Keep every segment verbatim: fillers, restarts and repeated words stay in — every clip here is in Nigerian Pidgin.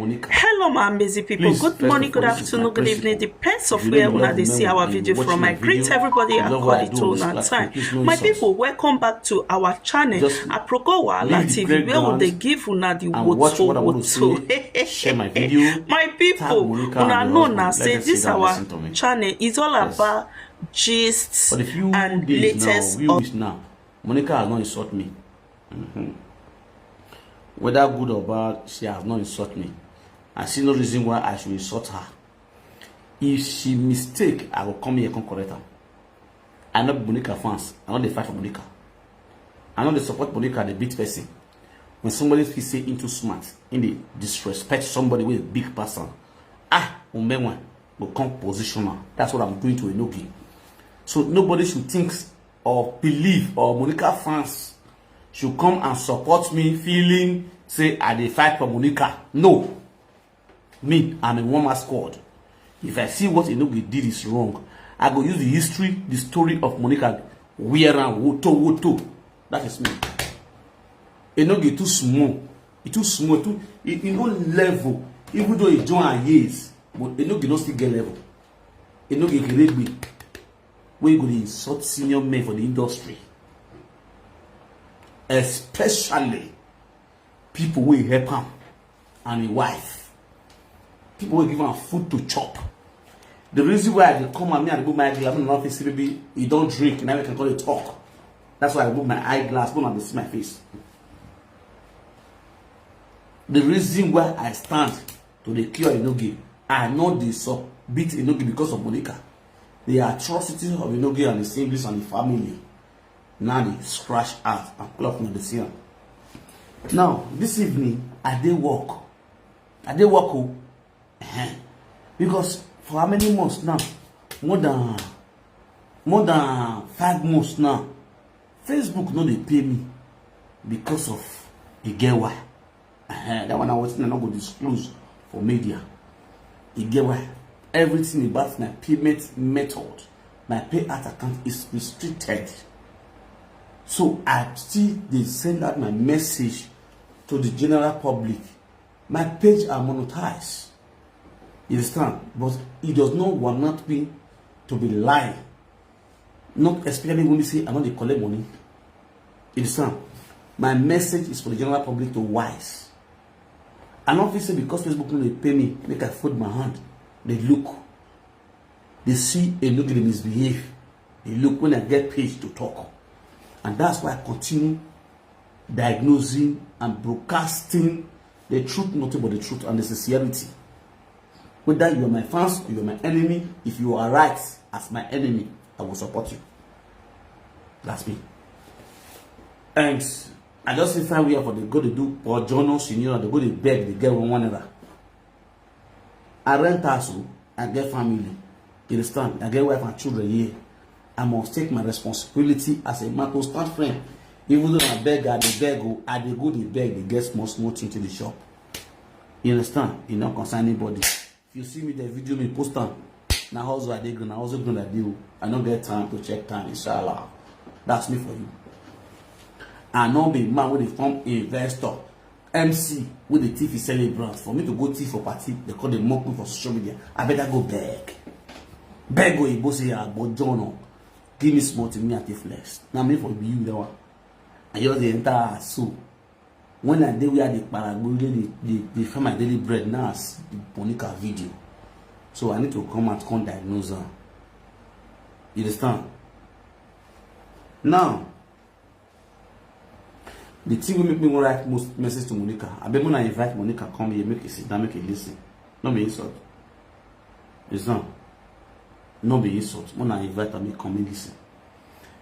Hello, my amazing people. Good morning, good afternoon, good evening. Depends of where una dey see our video from. I greet everybody according to una time. My people, welcome back to our channel, Aproko Wahala T V, where we dey give una the woto woto. My people, una know na say this our channel is all about gist and latest. Monica has not insult me. Whether good or bad, she has not insult me. I see no reason why I should insult her. If she mistake, I will come here come correct her. I no be Monica fans. I no dey fight for Monica. I no dey support Monica, dey beat person. When somebody feel say him too smart, him dey disrespect somebody wey big person. Ah, Umenwa go come position am. That's what I'm doing to Enogie. So nobody should think or believe or Monica fans should come and support me feeling say I dey fight for Monica. No. Me, I'm a one-man squad. If I see what Enogie did is wrong, I go use the history, the story of Monica, wear am woto woto. That is me. Enogie too small. E too small. Too, e, e no level. Even though e join her years, but Enogie no still get level. Enogie Keregbe, wey go dey insult senior men for the industry, especially people wey help am and him wife, people wey give am food to chop. The reason why I dey come and me I remove my eyeglass, no fit see, maybe he don drink, now we can call it talk. That's why I remove my eyeglass, no dey see my face. The reason why I stand to dey cure Enogie, I no dey sub beat Enogie because of Monica. The atrocities of Enogie and the siblings and the family, now they scratch out and clock no dey see am. Now, this evening, I dey work. I dey work o. Ehen. Because for how many months now? More than, more than five months now. Facebook no dey pay me because of e get why. Ehen, that one na wetin I no go disclose for media. E get why. Everything about my payment method, my payout account is restricted. So I still dey send out my message to the general public. My page are monetized. You understand? But it does not warrant me to be lying. Not especially when we say I no dey collect money. You understand? My message is for the general public to wise. I no fit say because Facebook no dey pay me, make I fold my hand, dey look. Dey see Enogie dey misbehave. Dey look when I get page to talk. And that's why I continue diagnosing and broadcasting the truth, nothing but the truth and the sincerity. Whether you are my fans or you are my enemy, if you are right as my enemy, I will support you. That's me. And I just see fine where for the go to do or Jono Senior, they go to beg the girl one one naira. I rent house o, I get family. You understand? I get wife and children here. I must take my responsibility as a man to stand firm. Even though I beg, I dey beg o, I dey go dey beg, dey get small small thing to the shop. You understand? E no concern anybody. If you see me, the video me post am. Na hustle I dey go, na hustle go I dey o. I no get time to check time, inshallah. That's me for you. I no be man wey dey form investor, M C wey dey thief his celebrant. For me to go thief for party, they call dey mock me for social media. I better go beg. Beg oyibo say, "Ah, but John, oh, give me small thing, me I take flex." Now me for be you that one. I just dey enter so. When I dey where I dey paragbo, dey, dey, dey find my daily bread now as the Monica video. So I need to come out, come diagnose am. You understand? Now, the thing wey make me wan write most message to Monica, I beg una invite Monica come here, make e sit down, make e listen. No be insult. It's not. No be insult. Una invite am, make come listen.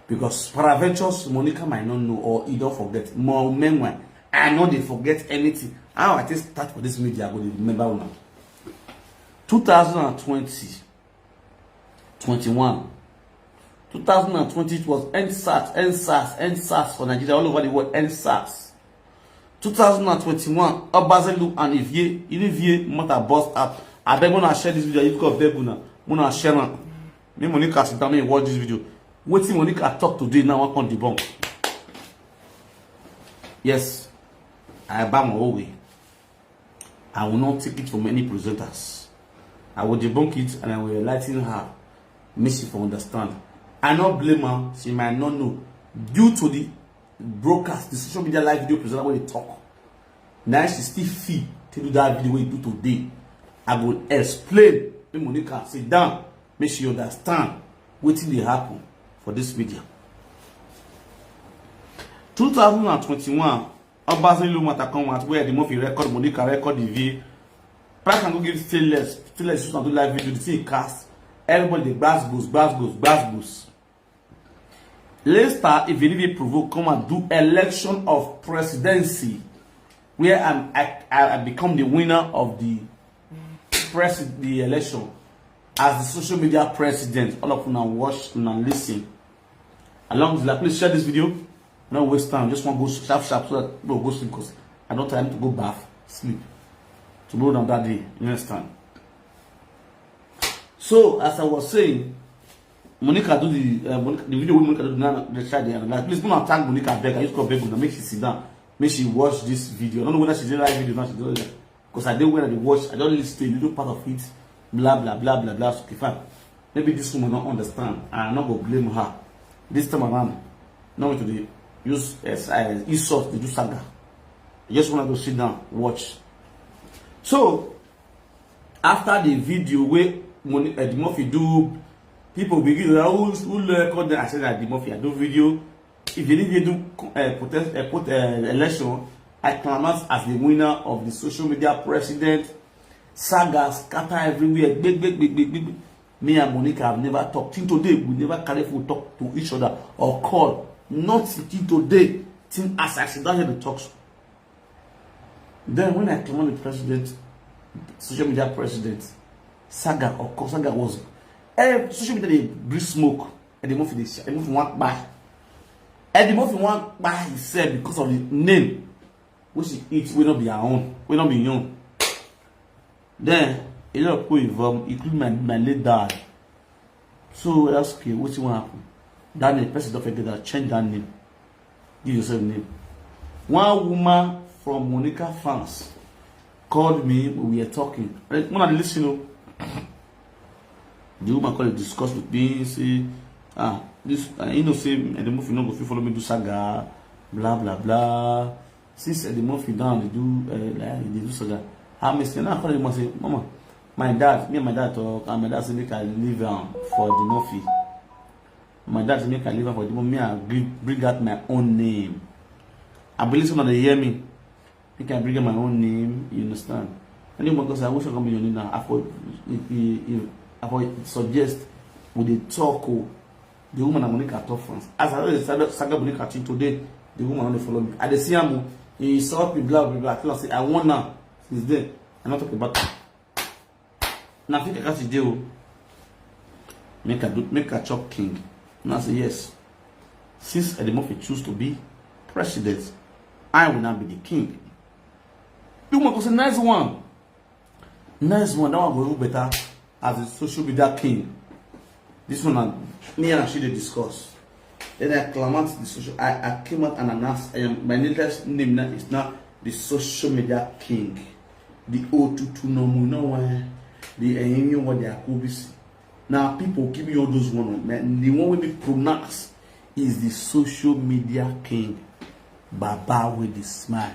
Because peradventure, Monica might not know or he don't forget. More meanwhile, I know they forget anything. How I just start for this media, I go dey remember una. Two thousand and twenty, twenty-one. Two thousand and twenty, it was EndSARS, EndSARS, EndSARS for Nigeria, all over the world, EndSARS. Two thousand and twenty-one, Obazelu and Ivie, Ivie matter burst out. I beg una share this video, if God beg una, una share am. Me Monica sit down, me watch this video. Wetin Monica talk today now, I come debunk. Yes, I buy my own way. I will not take it from any presenters. I will debunk it and I will enlighten her. Make she for understand. I no blame her. She might not know. Due to the broadcast, the social media live video presenter wey dey talk, na she still fit to do that video wey e do today. I go explain. Make Monica sit down. Make she understand wetin dey happen for this media. Two thousand and twenty-one, Obasani Luma come out where the movie record Monica record the V. Pack and go give stainless, stainless use and do live video. The thing cast. Everybody dey gbas gbos, gbas gbos, gbas gbos. Later, if you need provoke, come and do election of presidency, where I'm, I, I I become the winner of the pres the election as the social media president. All of una watch and listen. Along with that, please share this video. No waste time. Just want to go sharp, sharp, so that people go sleep because I don't have to go bath, sleep. Tomorrow and that day, you understand? So, as I was saying, Monica do the uh, Monica, the video with Monica do now. The child they analyze. Please, don't attack Monica. Beg, I used to beg Monica. Make she sit down. Make she watch this video. I don't know whether she did live video now. She did because I did when I dey watch. I don't listen to a little part of it. Blah blah blah blah blah. Okay, fine. Maybe this woman don't understand. I no go blame her. This time around, no going to dey use uh, insult to do saga. I just wanna go sit down, watch. So after the video wey Moni Eddie Murphy do, people begin to who who record them. I said that Eddie Murphy I do video. If you need to do uh, protest uh, put, uh, election, I can announce as the winner of the social media president. Saga scatter everywhere. Big, big, big, big, big. Me and Monica have never talked. Till today, we never carry phone talk to each other or call. Not till today. Till as I sit down here to talk. So. Then when I came on the president, social media president, Saga or call Saga was eh, social media they bring smoke. And they move for this. They move for one back. And they move for one back. He said because of the name, which he eats will not be our own, will not be young. Then a lot of people involved, including my, my late dad. So that's okay. What you want happen? That name, person don't forget that. Change that name. Give yourself a name. One woman from Monica France called me. We were talking. When I listen, oh, the woman called to discuss with me. Say, ah, this, uh, you know, say, and the movie no go fit follow me do saga, blah blah blah. Since Eddie Murphy down, they do uh, like they do saga. How many now? I call him and say, Mama, my dad, me and my dad talk, and my dad say make I leave am for the Murphy. My dad say make I leave am for the Murphy. Me I bring, bring out my own name. I believe some of them hear me. Make I bring out my own name. You understand? And you because I wish I come be your name now. I for, I for suggest with the talk. Oh, the woman and Monica talk France. As I said, Saga Monica till today, the woman only follow me. I dey see am. He insult me, blah blah blah. I tell her say I want now. Since then, I not talk about. Now I think I got to deal. Make a do, make a chop king. And I say yes. Since Eddie Murphy choose to be president, I will now be the king. The woman go say nice one. Nice one, that one go even better as a social media king. This one, na me and she dey discuss. Then I climb out the social. I, I came out and announced I am my latest name now is now the social media king. The O two two no more no one. The Enyo what they are Kubisi. Now people give me all those one. The one wey be pronounce is the social media king. Baba with the smile.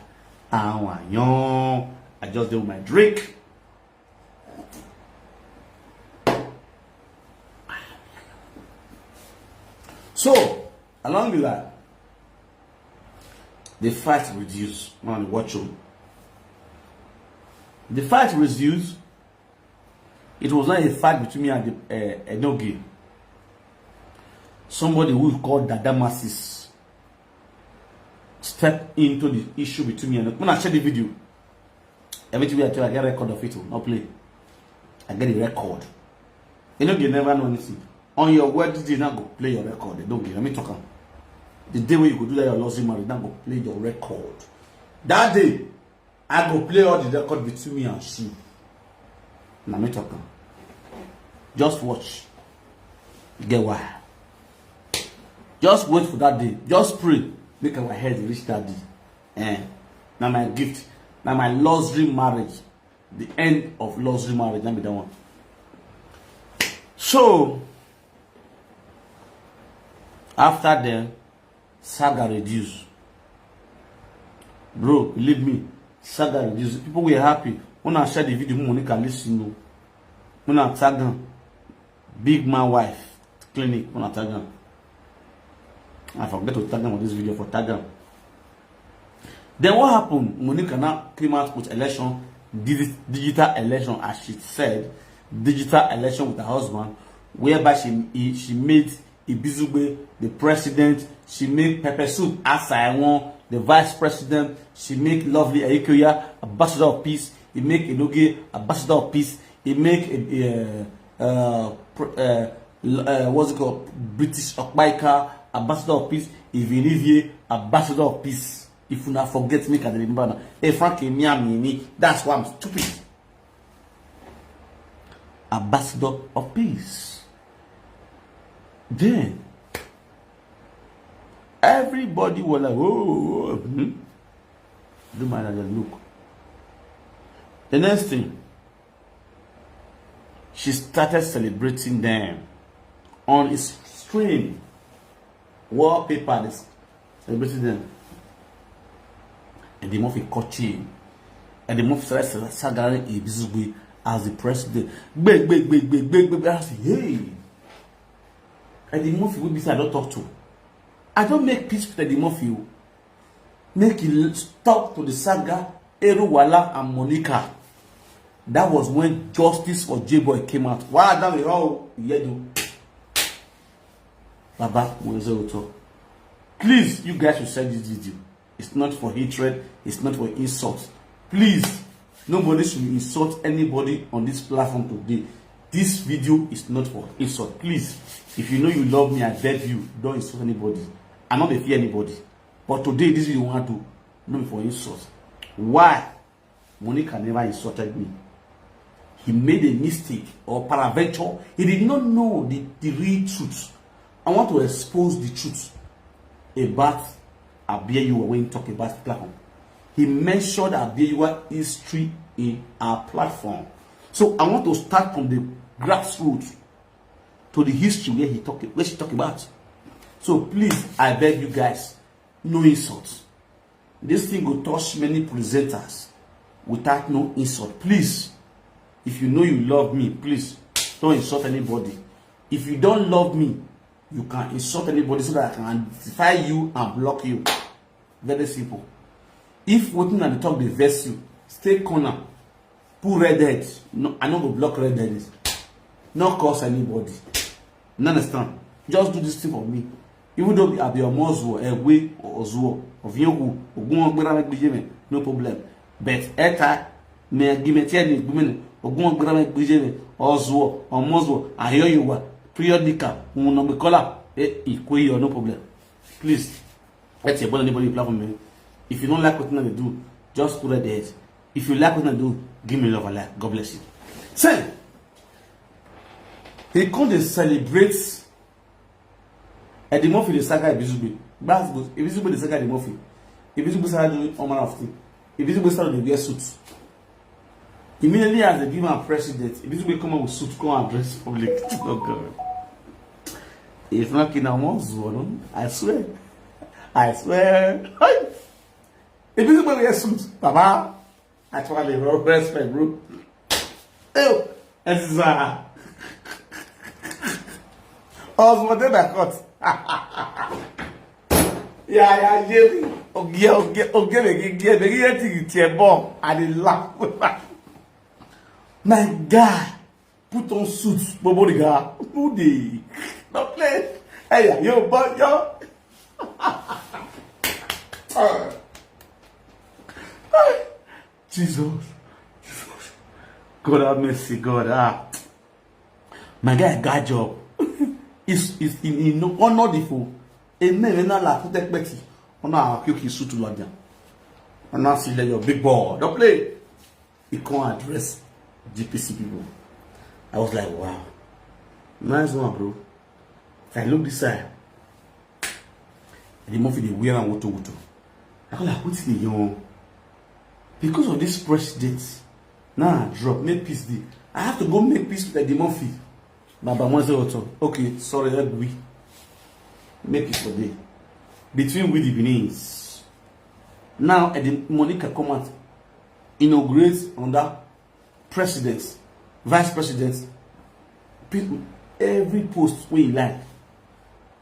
Awanyon. I just do my drink. So, along the line, the fight reduced. When I watch you, the fight reduced. It was not a fight between me and the uh, Enogi. Somebody who is called Dada Masis step into the issue between me and when I share the video, everything I tell, I get record of it. Oh, not play. I get a record. You know, you never know anything. On your wedding day, now go play your record. They don't give. Let me talk. Am. The day when you go do that, your lost marriage, now go play your record. That day, I go play all the record between me and she. Now me talk. Am. Just watch. Get why? Just wait for that day. Just pray. Make our head reach that day. Eh. Now my gift. Now my luxury marriage. The end of luxury marriage, let me that one. So after them, saga reduce. Bro, believe me, saga reduce. People were happy. When I share the video, Monica listen. No, when I tag them, big man wife clinic, when I tag them. I forget to tag them on this video for tag them. Then what happened? Monica now came out with election, digi- digital election, as she said, digital election with her husband, whereby she he- she made Ibizugbe the president. She made Pepper Soup Asaiwon the vice president. She make Lovely Ayikoya ambassador of peace. He make Enoge ambassador of peace. He make uh, uh, pr- uh, l- uh, what's it called? British Okpaika ambassador of peace. Ivinivie ambassador of peace. If you not forget me, can remember now. Hey, Frank, me, me, me. That's why I'm stupid. Ambassador of peace. Then everybody was like, oh, oh, oh, hmm. Do my look. The next thing, she started celebrating them on his stream. Wallpaper, this celebrating them. And the Murphy caught him. And the Murphy started sagaring Ibizugbe as the president. Big, big, big, big, big, big. I say, hey. And the Murphy will be said, I don't talk to. I don't make peace with the Murphy. Make it stop to the saga, Eruwala and Monica. That was when justice for J-Boy came out. Why that we all, yeah, do. Baba, please, you guys should share this video. It's not for hatred. It's not for insult. Please, nobody should insult anybody on this platform today. This video is not for insult. Please, if you know you love me, I beg you, don't insult anybody. I not dey fear anybody. But today, this video want to no be for insult. Why? Monica never insulted me. He made a mistake or peradventure, he did not know the, the real truth. I want to expose the truth about Abiyua when he talk about platform. He mentioned Abiyua history in our platform. So I want to start from the grassroots to the history where he talk where she talk about. So please, I beg you guys, no insult. This thing go touch many presenters without no insult. Please, if you know you love me, please don't insult anybody. If you don't love me, you can insult anybody so that I can identify you and block you. Very simple. If wetin I dey talk dey vex you, stay corner, put red head. No, I no go block red head. No curse anybody. You understand? Just do this thing for me. Even though I be Omozuo, Ewe, Ozuo, Ovioku, Ogunwagbera, no problem. But Eta, me give me ten, give me Ogunwagbera, Ozuo, Omozuo, Ayoyuwa, periodical, Unogbekola, eh, Ikweyo, no problem. Please, let your body anybody platform me. If you don't like what I do, just put it there. If you like what I do, give me love and like. God bless you. Say, he come dey celebrate Eddie Murphy, the saga Ibizugbe. That's good. Ibizugbe, the saga Eddie Murphy. Ibizugbe started doing all manner of things. Ibizugbe started to wear suits. Immediately as they give him president, Ibizugbe come out with suit, come address public. Oh God. If not, Kina Mons, no? I swear. I swear. Hey! Ibizugbe wear suit, Baba. Actually, no respect, bro. Hey, this is uh, Osmo did that cut. Yeah, yeah, yeah. Okay, okay, okay, okay, okay, okay, okay, okay, okay, bomb. I dey laugh. My guy, put on suits, Bobo the guy. Who dey? No play. Hey, yeah, yo, boy, yo. Jesus. Jesus. God have mercy, God. Ah. My guy got job. Is is in in no honor the fool. Amen. Na la kute peti. Ona akyo ki suit lo dia. Ona si le your big boy. Don't play. He can't address G P C people. I was like, wow. Nice one, bro. If I look this side, the Murphy dey wear am woto woto. I go like, wetin dey yarn? Because of this president, Now I drop, make peace dey. I have to go make peace with Eddie Murphy. Baba Mose Oto. Okay, sorry, help we. Make peace for day. Between we the Benin's. Now Eddie Monica come out, inaugurate under president, vice president, pe- every post wey e like,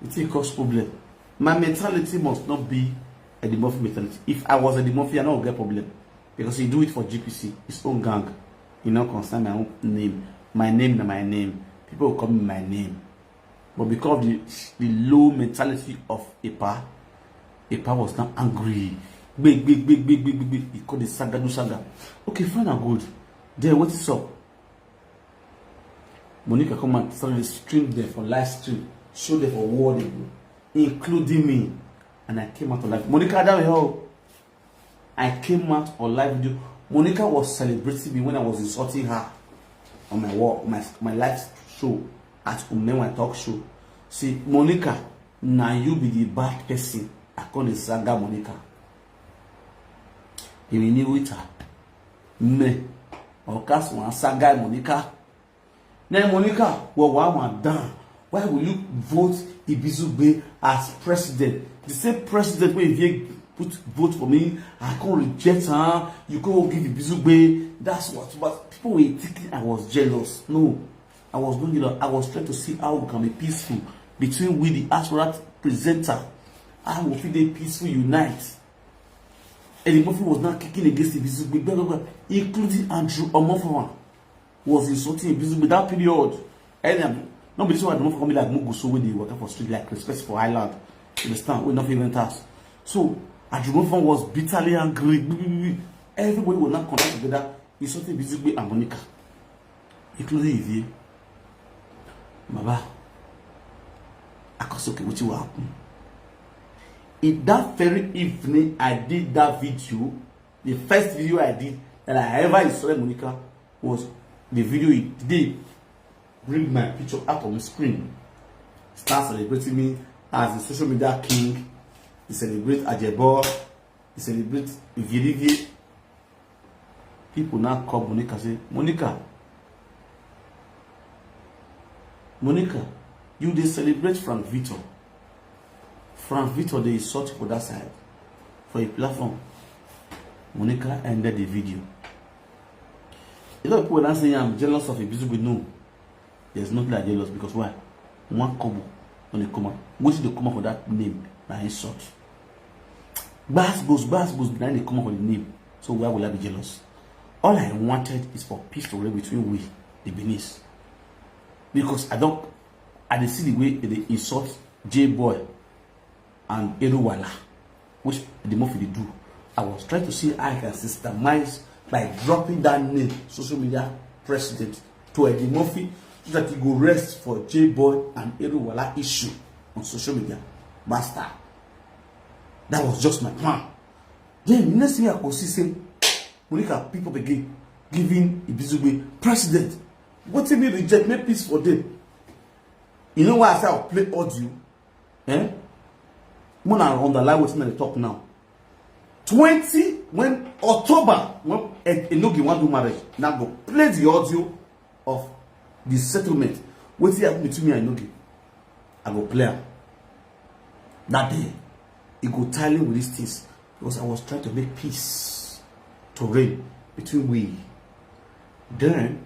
e take cause problem. My mentality must not be Eddie Murphy mentality. If I was Eddie Murphy, I no go get problem, because he do it for G P C, his own gang. E no concern my own name. My name na my name. People go call me my name. But because of the, the low mentality of Epa, Epa was now angry. Big, big, big, big, big, big, big. He called the saga, do saga. Okay, fine and good. Then what is up? Monica come and started to stream them for live stream, show them for world, including me. And I came out alive. Monica, that help. I came out on live video. Monica was celebrating me when I was insulting her on my wall, my, my live show at Umewa Talk Show. See, Monica, now you be the bad person. I call the saga Monica. You need with her. Me. Or cast one saga Monica. Now Monica, well, why one down? Why will you vote Ibizugbe as president? The same president where if you put vote for me, I can't reject her. You can't give Ibizugbe. That's what. But people were thinking I was jealous. No, I was not jealous. I was trying to see how we can be peaceful between we, the Aswarat presenter. How we feel they peaceful, unite. Eddie Murphy was not kicking against Ibizugbe, blah, blah, blah, including Andrew Omofawa was insulting Ibizugbe that period. And um, nobody saw Andrew Omofawa come be like Muguso when they work for street like respect for Island. You understand? We not even us. So Andrew Omofawa was bitterly angry. Everybody was not contact together. Insulting Ibizugbe and Monica, including Ivie. Baba, I can't okay what you happen. In that very evening, I did that video. The first video I did that I ever insulted Monica was the video he did bring my picture out on the screen. Start celebrating me as the social media king. He celebrate Ajebo. He celebrate Vigiligi. People now call Monica say, Monica, Monica, you dey celebrate Frank Victor. Frank Victor dey insult for that side for a platform. Monica ended the video. A lot of people now say I'm jealous of Ibizugbe. No, there's nothing like jealous because why? One kobo when they come out. What did they come out for that name? Na insult. Gbas goes, gbas goes behind they come out for the name. So why will I be jealous? All I wanted is for peace to reign between we, the Benis. Because I don't, I dey see the way they insult J Boy and Eruwala, which Eddie Murphy dey do. I was trying to see how I can systemize by dropping that name, social media president, to Eddie Murphy so that he go rest for J Boy and Eruwala issue on social media. Master. That was just my plan. Then the next thing I could see say, Monica pick up again, giving Ibizugbe president. What if me reject, make peace for them? You know why I say I'll play audio? Eh? When I underline what I talk now. Twenty, when October, when Enogi want to marriage, now go play the audio of the settlement. What happen between me and Enogi? I go play am. That day, e go tally with these things because I was trying to make peace to reign between we. Then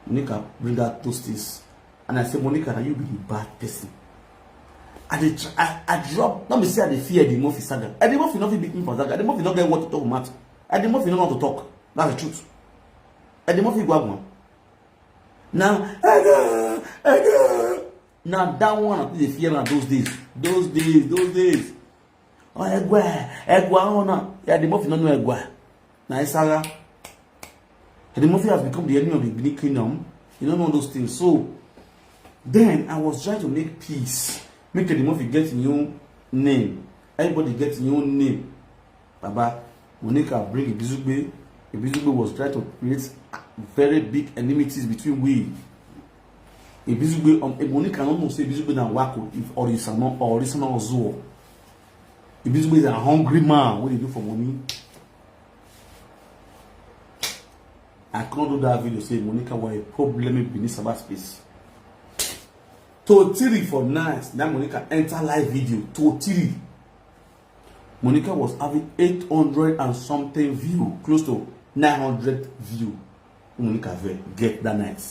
Monica bring out those things, and I say, Monica, now you be the bad person. I dey try, I, I drop. Let me say I dey fear Eddie Murphy saga. Eddie Murphy no fit beat me for saga. Eddie Murphy no get what to talk about. Eddie Murphy no know how to talk. That's the truth. Eddie Murphy go one. Now, Eddie, Eddie. Now that one I dey fear na those days. Those days, those days. Oh, Egwe, Egwe, oh no. Yeah, Eddie Murphy no know Egwe. Na Isara. Eddie Murphy has become the enemy of the Benin Kingdom. You don't know those things. So then I was trying to make peace. Make Eddie Murphy get new name. Everybody get new name. Baba, Monica bring Ibizugbe. Ibizugbe was trying to create very big enmities between we. Ibizugbe, um, eh, Monica no know say Ibizugbe na wako if Orisano or Orisano Ozuo. Ibizugbe is a hungry man. What they do for money? I can't do that video. Say Monica was a problem in Benin Sabbath space. Totiri for night. Now Monica enter live video. Totiri. Monica was having eight hundred and something view, close to nine hundred view. Monica ve- get that night.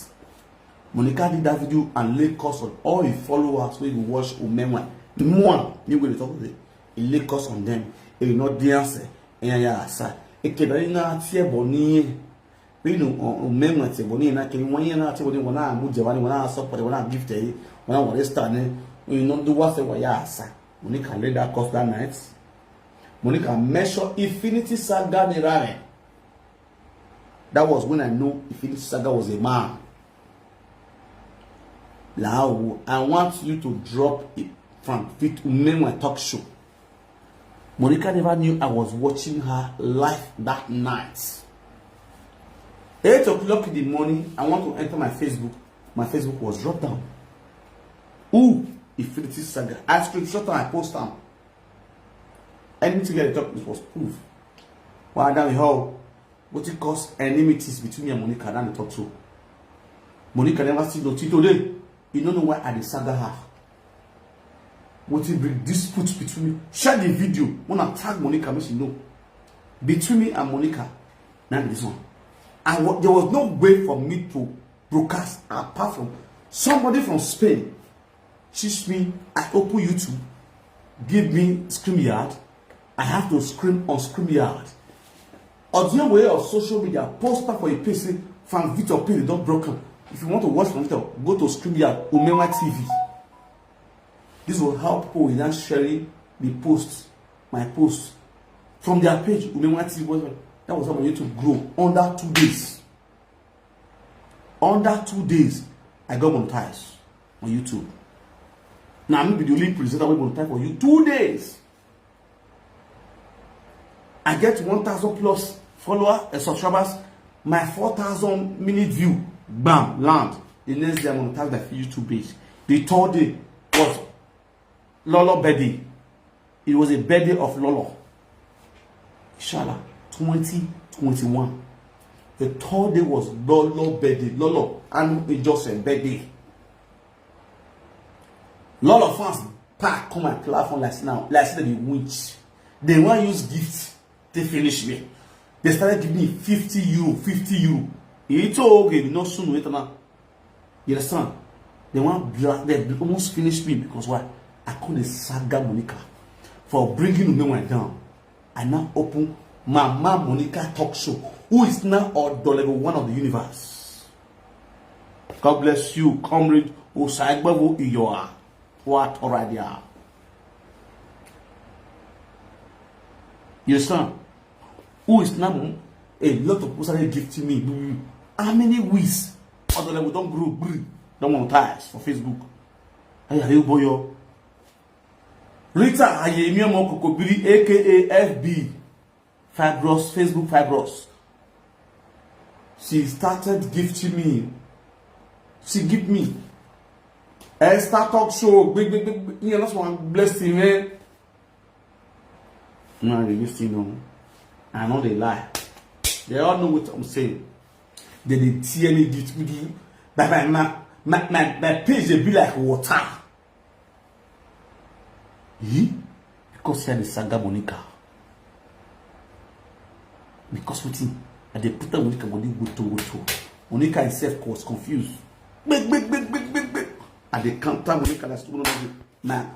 Monica did that video and lay curse on all his followers wey go watch Umenwa. Mwa, me wey dey talk today. He lay curse on them. He no dey answer. Enya ya asa. Ekeda ni na tie boni. Inu Umenwa tie boni na kini wani na tie boni wana mu jewani wana support wana gift eh wana wana star ne. You no do what say wa ya asa. Monica lay that curse that night. Monica measure Infinity Saga ni rare. That was when I know Infinity Saga was a man. Now, I want you to drop it from Fit Umenwa talk show. Monica never knew I was watching her live that night. Eight o'clock in the morning, I want to enter my Facebook. My Facebook was dropped down. Ooh, Infinity Saga. I screenshot and I post down. Anything I talk was proof. Why down the hall? What it cause enmities between me and Monica than the talk show? Monica never see the today. You don't know why I dey saga her. What it bring disputes between me? Share the video. When I tag Monica, make she know. Between me and Monica, now this one. I wa- there was no way for me to broadcast apart from somebody from Spain. Teach me, I open YouTube, give me StreamYard. I have to scream on StreamYard. Or the way of social media, poster for a page say Frank Victor page don broken. If you want to watch Frank Victor, go to StreamYard, Umenwa T V. This will help people with that sharing the post, my post. From their page, Umenwa T V, that was how my YouTube grow under two days. Under two days, I got monetized on YouTube. Now, I'm be the only presenter with monetized for you two days. I get one thousand plus follower and subscribers. My four thousand minute view, bam, land. The next day, I monetized my YouTube page. The third day was Lolo birthday. It was a birthday of Lolo. Inshallah, twenty twenty-one. The third day was Lolo birthday. Lolo, and it just a birthday. Lolo fans pack come my platform like now, like say they witch. They want use gifts. They finish me. They started giving me fifty euro, fifty euro. It's okay, not soon later now. You understand? They want black, they almost finished me because why? I call the saga Monica for bringing me one down. I now open Mama Monica talk show, who is now Odolego, one of the universe. God bless you, comrade Osaigbavu Iyoa. What already are? You understand? Who is now a lot of people started gifting me. How many weeks? Odolego don't grow, don't monetize for Facebook. Hey, are you boy? Rita Ayemi Omokokobiri, A K A F B, Fibros, Facebook Fibros. She started gifting me. She give me Esther talk show. Big, big, big, big. You know, one blessing, man. No, they listen, no. I know they lie. They all know what I'm saying. They dey tear me gift. Bye bye, my, my, my, my page, they be like water. Yi? Because here the saga Monica. Because wetin? I dey put am Monica body woto woto. Monica herself was confused. Big, big, big, big, big, big. I dey counter Monica like stupid. Now,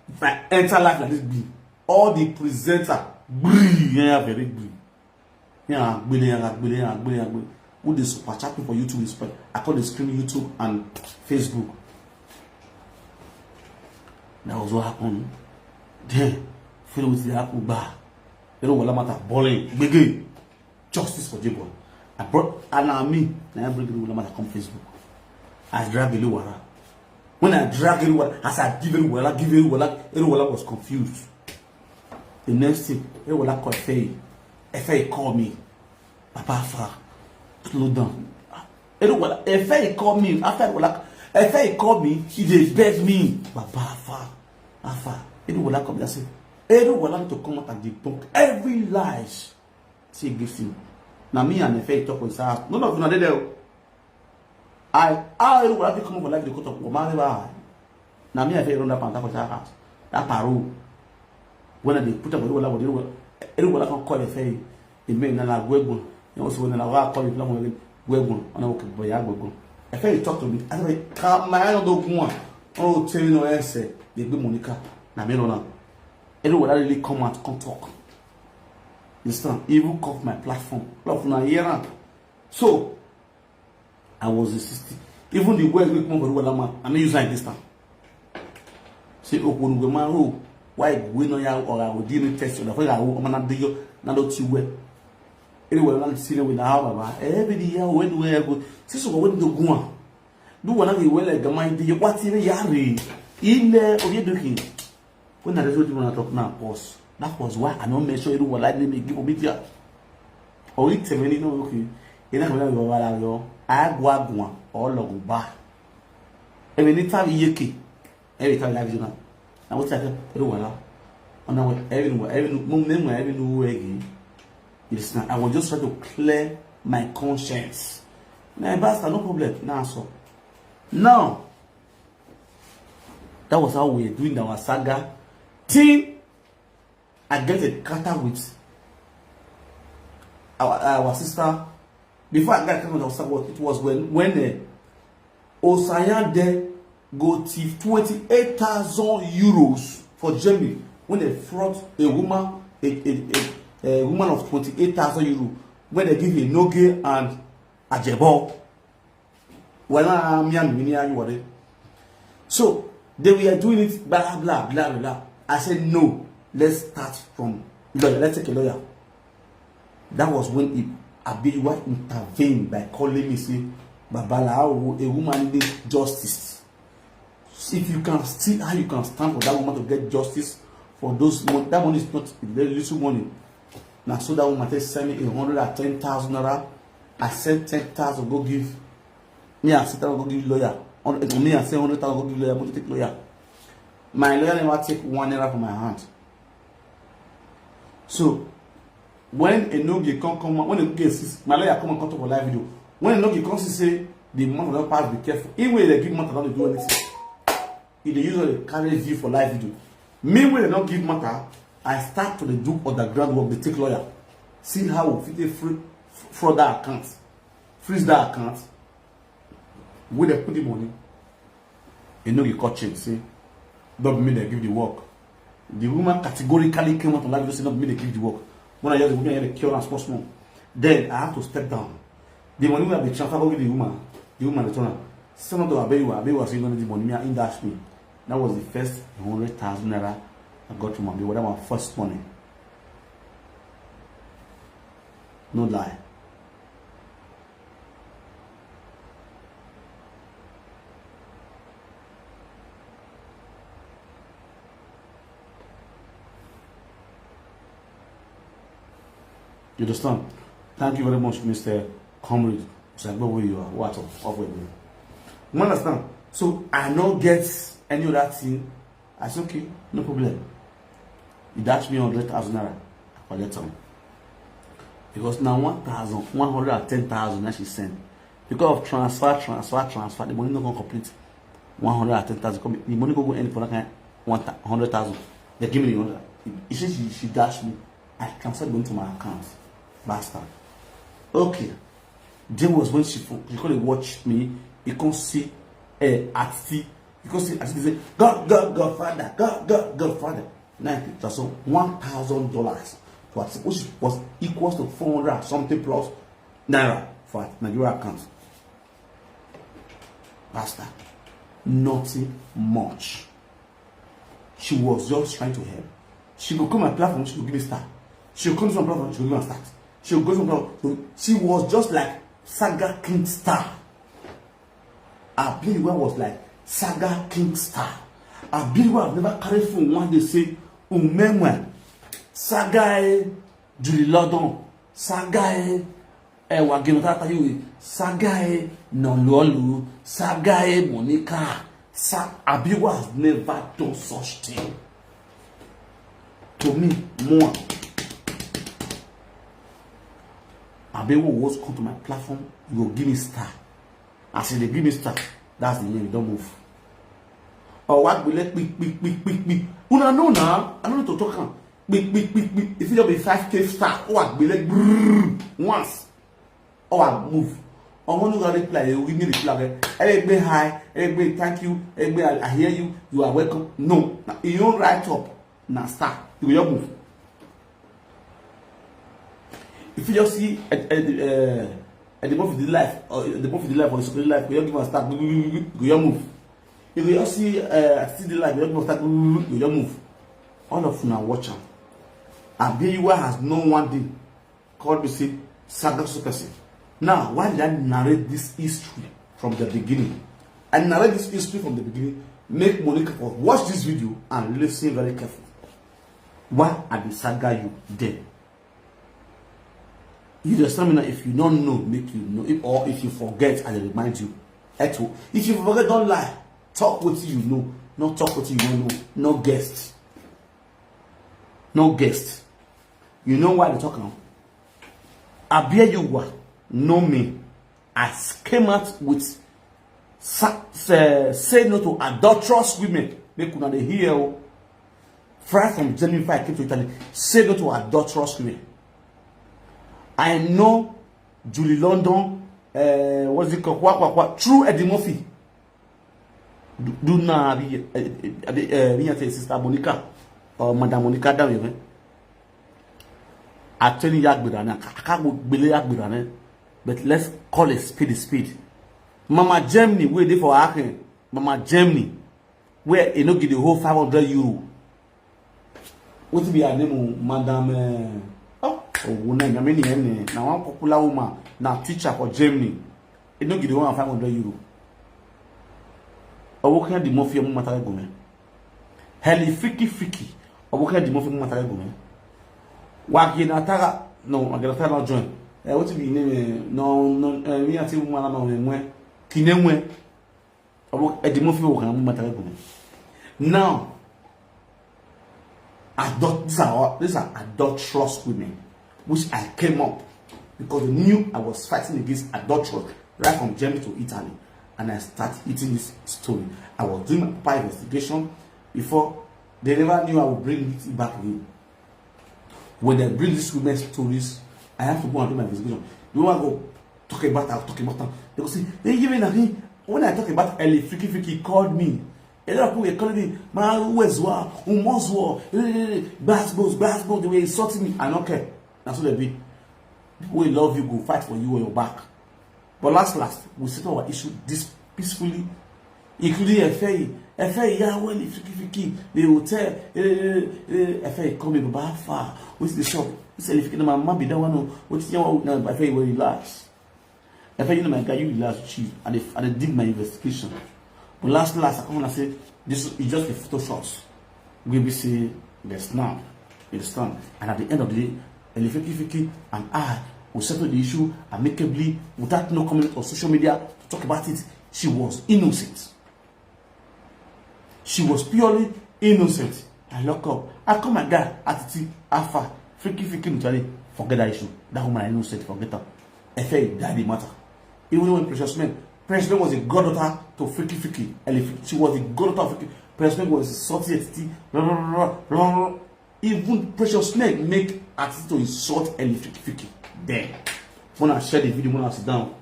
if I enter life like this, be all the presenter, gree, yeah, very gree. Yeah, gbele, yeah, gbele, yeah, gbele, yeah, gbele. Who dey super chat me for YouTube is I call the screen YouTube and Facebook. That was what happened. Then, feel with the apple bar. You know what matter? Bowling, gbege. Justice for J-Boy. I brought and I mean, now I bring the matter come Facebook. I drag Eluwara. When I drag Eluwara, as I give Eluwara, give Eluwara, Eluwara was confused. The next thing, Eluwara call Efeyi. Efeyi call me. Papa Afa, slow down. Eluwara, Efeyi call me. After Eluwara, Efeyi call me. He dey beg me. Papa Afa, Afa. Eluwara come. I say, Eluwara to come out and debunk every lies. Say against him. Na me and Efe talk for inside house. None of una dey there o. I, how Eruwala fit come up for live dey cut up? Woma never. Na me and Efe run that panta for inside house. That paro. When I dey put up Eruwala, Eruwala, Eruwala come call Efe. He mean na na Gwegun. You know, so when I call you, Gwegun. When I walk, boy, I Gwegun. Efe talk to me. I say, come, my eye no do good one. Oh, tell you no answer. They be Monica. Na me no now. Eruwala really come out, come talk. You understand? He even cut my platform. Love na hear am. So, I was insisting. Even the word wey come for Eruwala man, I no use am this time. Say, oh, when we man, oh, why we no ya or I would deal with test or the way I will man dey yo, na do ti well. Anyway, na see we na how baba. Every day when we go, see so when do go on. Do one of the well like my day, what even ya re? Ile, oh, you do him. When I just want to talk now, pause. That was why I no mention Eruwala name give media. Or it tell me no, okay. You know, I go out one or logo bar. Every time you yeke, every time live you now. Now what I tell Eruwala? And now every, every, every, every, every, You understand? I was just trying to clear my conscience. My bastard, no problem. Now so. Now, that was how we were doing our saga. Till I get a encounter with our, our sister. Before I got encounter with our sister, it was when, when uh, Osayande go thief twenty-eight thousand euros for Germany when they fraud a woman, a, a, a, a woman of twenty-eight thousand euro, when they give a Noge and Ajebo. Well, now, me and me, me and you, what? So they were doing it, blah, blah, blah, blah. I said, no, let's start from lawyer. Let's take a lawyer. That was when he, Abiwa intervened by calling me, say, Babala, a woman needs justice. If you can see how you can stand for that woman to get justice for those money, that money is not a very little money. Now, so that woman just send me a hundred and ten thousand naira. I sent ten thousand go give me. I sent go give lawyer. On me, I send hundred thousand go give lawyer. But take lawyer. My lawyer never take one naira from my hand. So when Enoge come come when Enoge see my lawyer come and come to for live video. When Enoge come see say the matter don pass, be careful. Even if they give matter, don't do anything. He dey use all the carry view for live video. Me when they don't give matter, I start to dey do underground work. They take lawyer. See how we fit dey free fraud that account, freeze that account. Wey dem put the money, e no dey cut change say no be me dey give the work. The woman categorically came out on live say no be me dey give the work. When I hear the woman, I hear the cure and small small. Then I have to step down. The money wey I bin transfer go give the woman, the woman return am. Say no to Abeyiwa, Abeyiwa say no need the money, me and him dash me. That was the first hundred thousand naira I got from Abeyiwa. That was my first money. No lie. You understand? Thank you very much, Mister Comrade. It's like where you are. What up? Up with me. You understand? So I no get any other thing. I say, okay, no problem. He dash me hundred thousand naira. I collect am. Because now one thousand, one hundred and ten thousand that she sent. Because of transfer, transfer, transfer, the money no come complete. One hundred and ten thousand, come, the money go go end for that kind one hundred thousand. They give me the hundred. He say she, she dash me. I transfer the money to my account. Bastard. Okay. There was when she fo-, she come dey watch me. He come see, eh, at the, he come see at the say, "God, God, God, Father, God, God, God, Father." Now, that's one thousand dollars to at, which was equals to four hundred and something plus naira for Nigeria account. Bastard. Nothing much. She was just trying to help. She go come my platform, she go give me star. She go come to my platform, she go give me star. She go go to my platform. So she was just like Saga King Star. Abiwa was like Saga King Star. Abiwa have never carried phone one day say, "Umemwe, Saga, eh, Julie London, Saga, eh, eh, Wagino Tata Yui, Saga, eh, Noluolu, Saga, eh, Monica." Sa-, Abiwa has never done such thing to me, more. Abewo was come to my platform, you go give me star. As you dey give me star, that's the name, you don't move. Oh, what will let quick, quick, quick, quick, quick. Una know now, I don't need to talk am. Quick, quick, quick, quick. If you don't be five K star, oh, I will let brrrr, once. Oh, I move. I want to reply, you give me reply. Hey, be hi. Hey, be thank you. Hey, be I, I hear you. You are welcome. No, you don't write up. Na star. You go just move. If you just see a, a, a, a the move the life or the move the life or the life, you just give a star. You go just move. If you just see uh, see the life, you just give a star. You go just move. All of una watch am. Abiyiwa has no one day called me say saga so person. Now, why did I narrate this history from the beginning? I narrate this history from the beginning. Make Monica for watch this video and listen very careful. Why I be saga you then? You understand me now? If you don't know, make you know. If, or if you forget, I dey remind you. Eto, if you forget, don't lie. Talk what you know. Not talk what you don't know. No guest. No guest. You know why they talk now? Abiyiwa know me. I came out with sa- say, say no to adulterous women. Make una dey hear. Oh. Fly from Germany before I came to Italy. Say no to adulterous women. I know Julie London. Uh, what's it called? Kwa, kwa, kwa. True Eddie Murphy. Do, do now, abi, eh, eh, abi, eh, me and say sister Monica or Madam Monica down here. I tell you, yagbira na, I can't go bele yagbira na. But let's call a spade a spade. Mama Germany, where they for Aachen? Mama Germany, where you know give the whole five hundred euro. Wetin be her name? Oh, Madam. Uh, oh, oh, na nyame ni ene. Na one popular woman, na teacher for Germany. E no give the one five hundred euro. Owo kan di mafia mu matare gome. Heli fiki fiki. Owo kan di mafia mu matare gome. Wagi na tara no, wagi na tara no join. Eh, wetin be name? Eh, no, no, eh, me ati woman na no nwe. Kine nwe. Owo Eddie Murphy wo kan mu matare gome. Now, adult, these are all, these are adulterous women, which I came up because they knew I was fighting against adulterers right from Germany to Italy, and I started eating this story. I was doing my proper investigation before they never knew I would bring it back again. When they bring these women's stories, I have to go and do my investigation. You want to go talk about, I'll talk about them. They go say, they give me nothing. When I talk about Ellie, Fiki Fiki called me. A lot of people were calling me, man, where's war? Who must war? Bass bones, bass bones. They were insulting me. I don't care. That's what they be. People will love you, go fight for you on your back. But last, last, we settle our issue this peacefully, including Efei. Efei, yeah, when the Fiki Fiki, the hotel, eh, eh, eh, Efei, come in, Baba, far. What's the shop? He said, if you can, my mom be that one. What's your one? Efei, when you relax. Efei, you know, my guy, you relax, chief. And they, and they did my investigation. But last, last, I come and say, this is just a photo shot. We be say, there's now. You understand? And at the end of the day, Elifiki Fiki and I will settle the issue amicably without no comment on social media to talk about it. She was innocent. She was purely innocent. I lock up. I call my guy, Atiti, Alpha, Fiki Fiki Mutali, forget that issue. That woman is innocent, forget her. Efei died the matter. Even when Precious Men, Precious Men was a goddaughter to Fiki Fiki. Elifiki. She was a goddaughter of Fiki. Precious Men was insulting Atiti. Blah, blah, blah, blah, blah. Even Precious Men make Atiti to insult Elifiki Fiki. Then, when I share the video, when I sit down,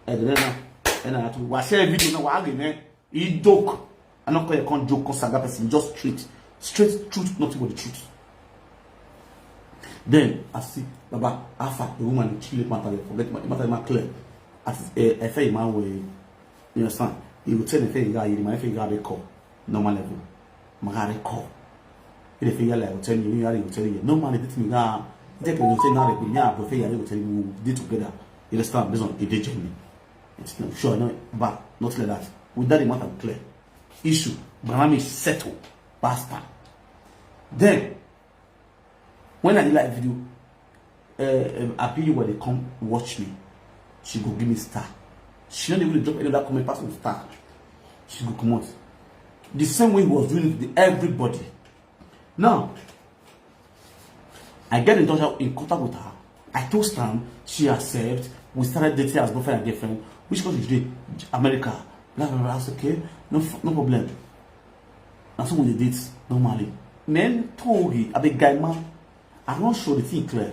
and then I, and I have to I share the video now, I get, man. He joke. I not call you, can't joke, cause that person just straight, straight truth, nothing but the truth. Then I see Baba Alpha, the woman in Chile, matter, forget my matter, my clear. I see, eh, I feel my way. You understand? He will tell the thing, guy, you might feel guy they call normal level. My guy they call. If they feel like, I will tell you, you will tell you. No man, they tell me, guy, they can tell now, they be, yeah, but feel like they will tell you, we did together. You understand? Based on a day journey. It's not sure, no, but not like that. With that, the matter clear. Issue, Banami settle, basta. Then, when I did like video, uh, um, Abiyiwa they come watch me. She go give me star. She don't even drop any other comment pass on star. She go come out. The same way he was doing it to everybody. Now, I get in touch, in contact with her. I toast am, she accept. We started dating as boyfriend and girlfriend. Which country you dey? America. Blah blah blah. I say, okay, no f- no problem. And so we dey date normally. Men told me, I be guy man. I don show the thing clear.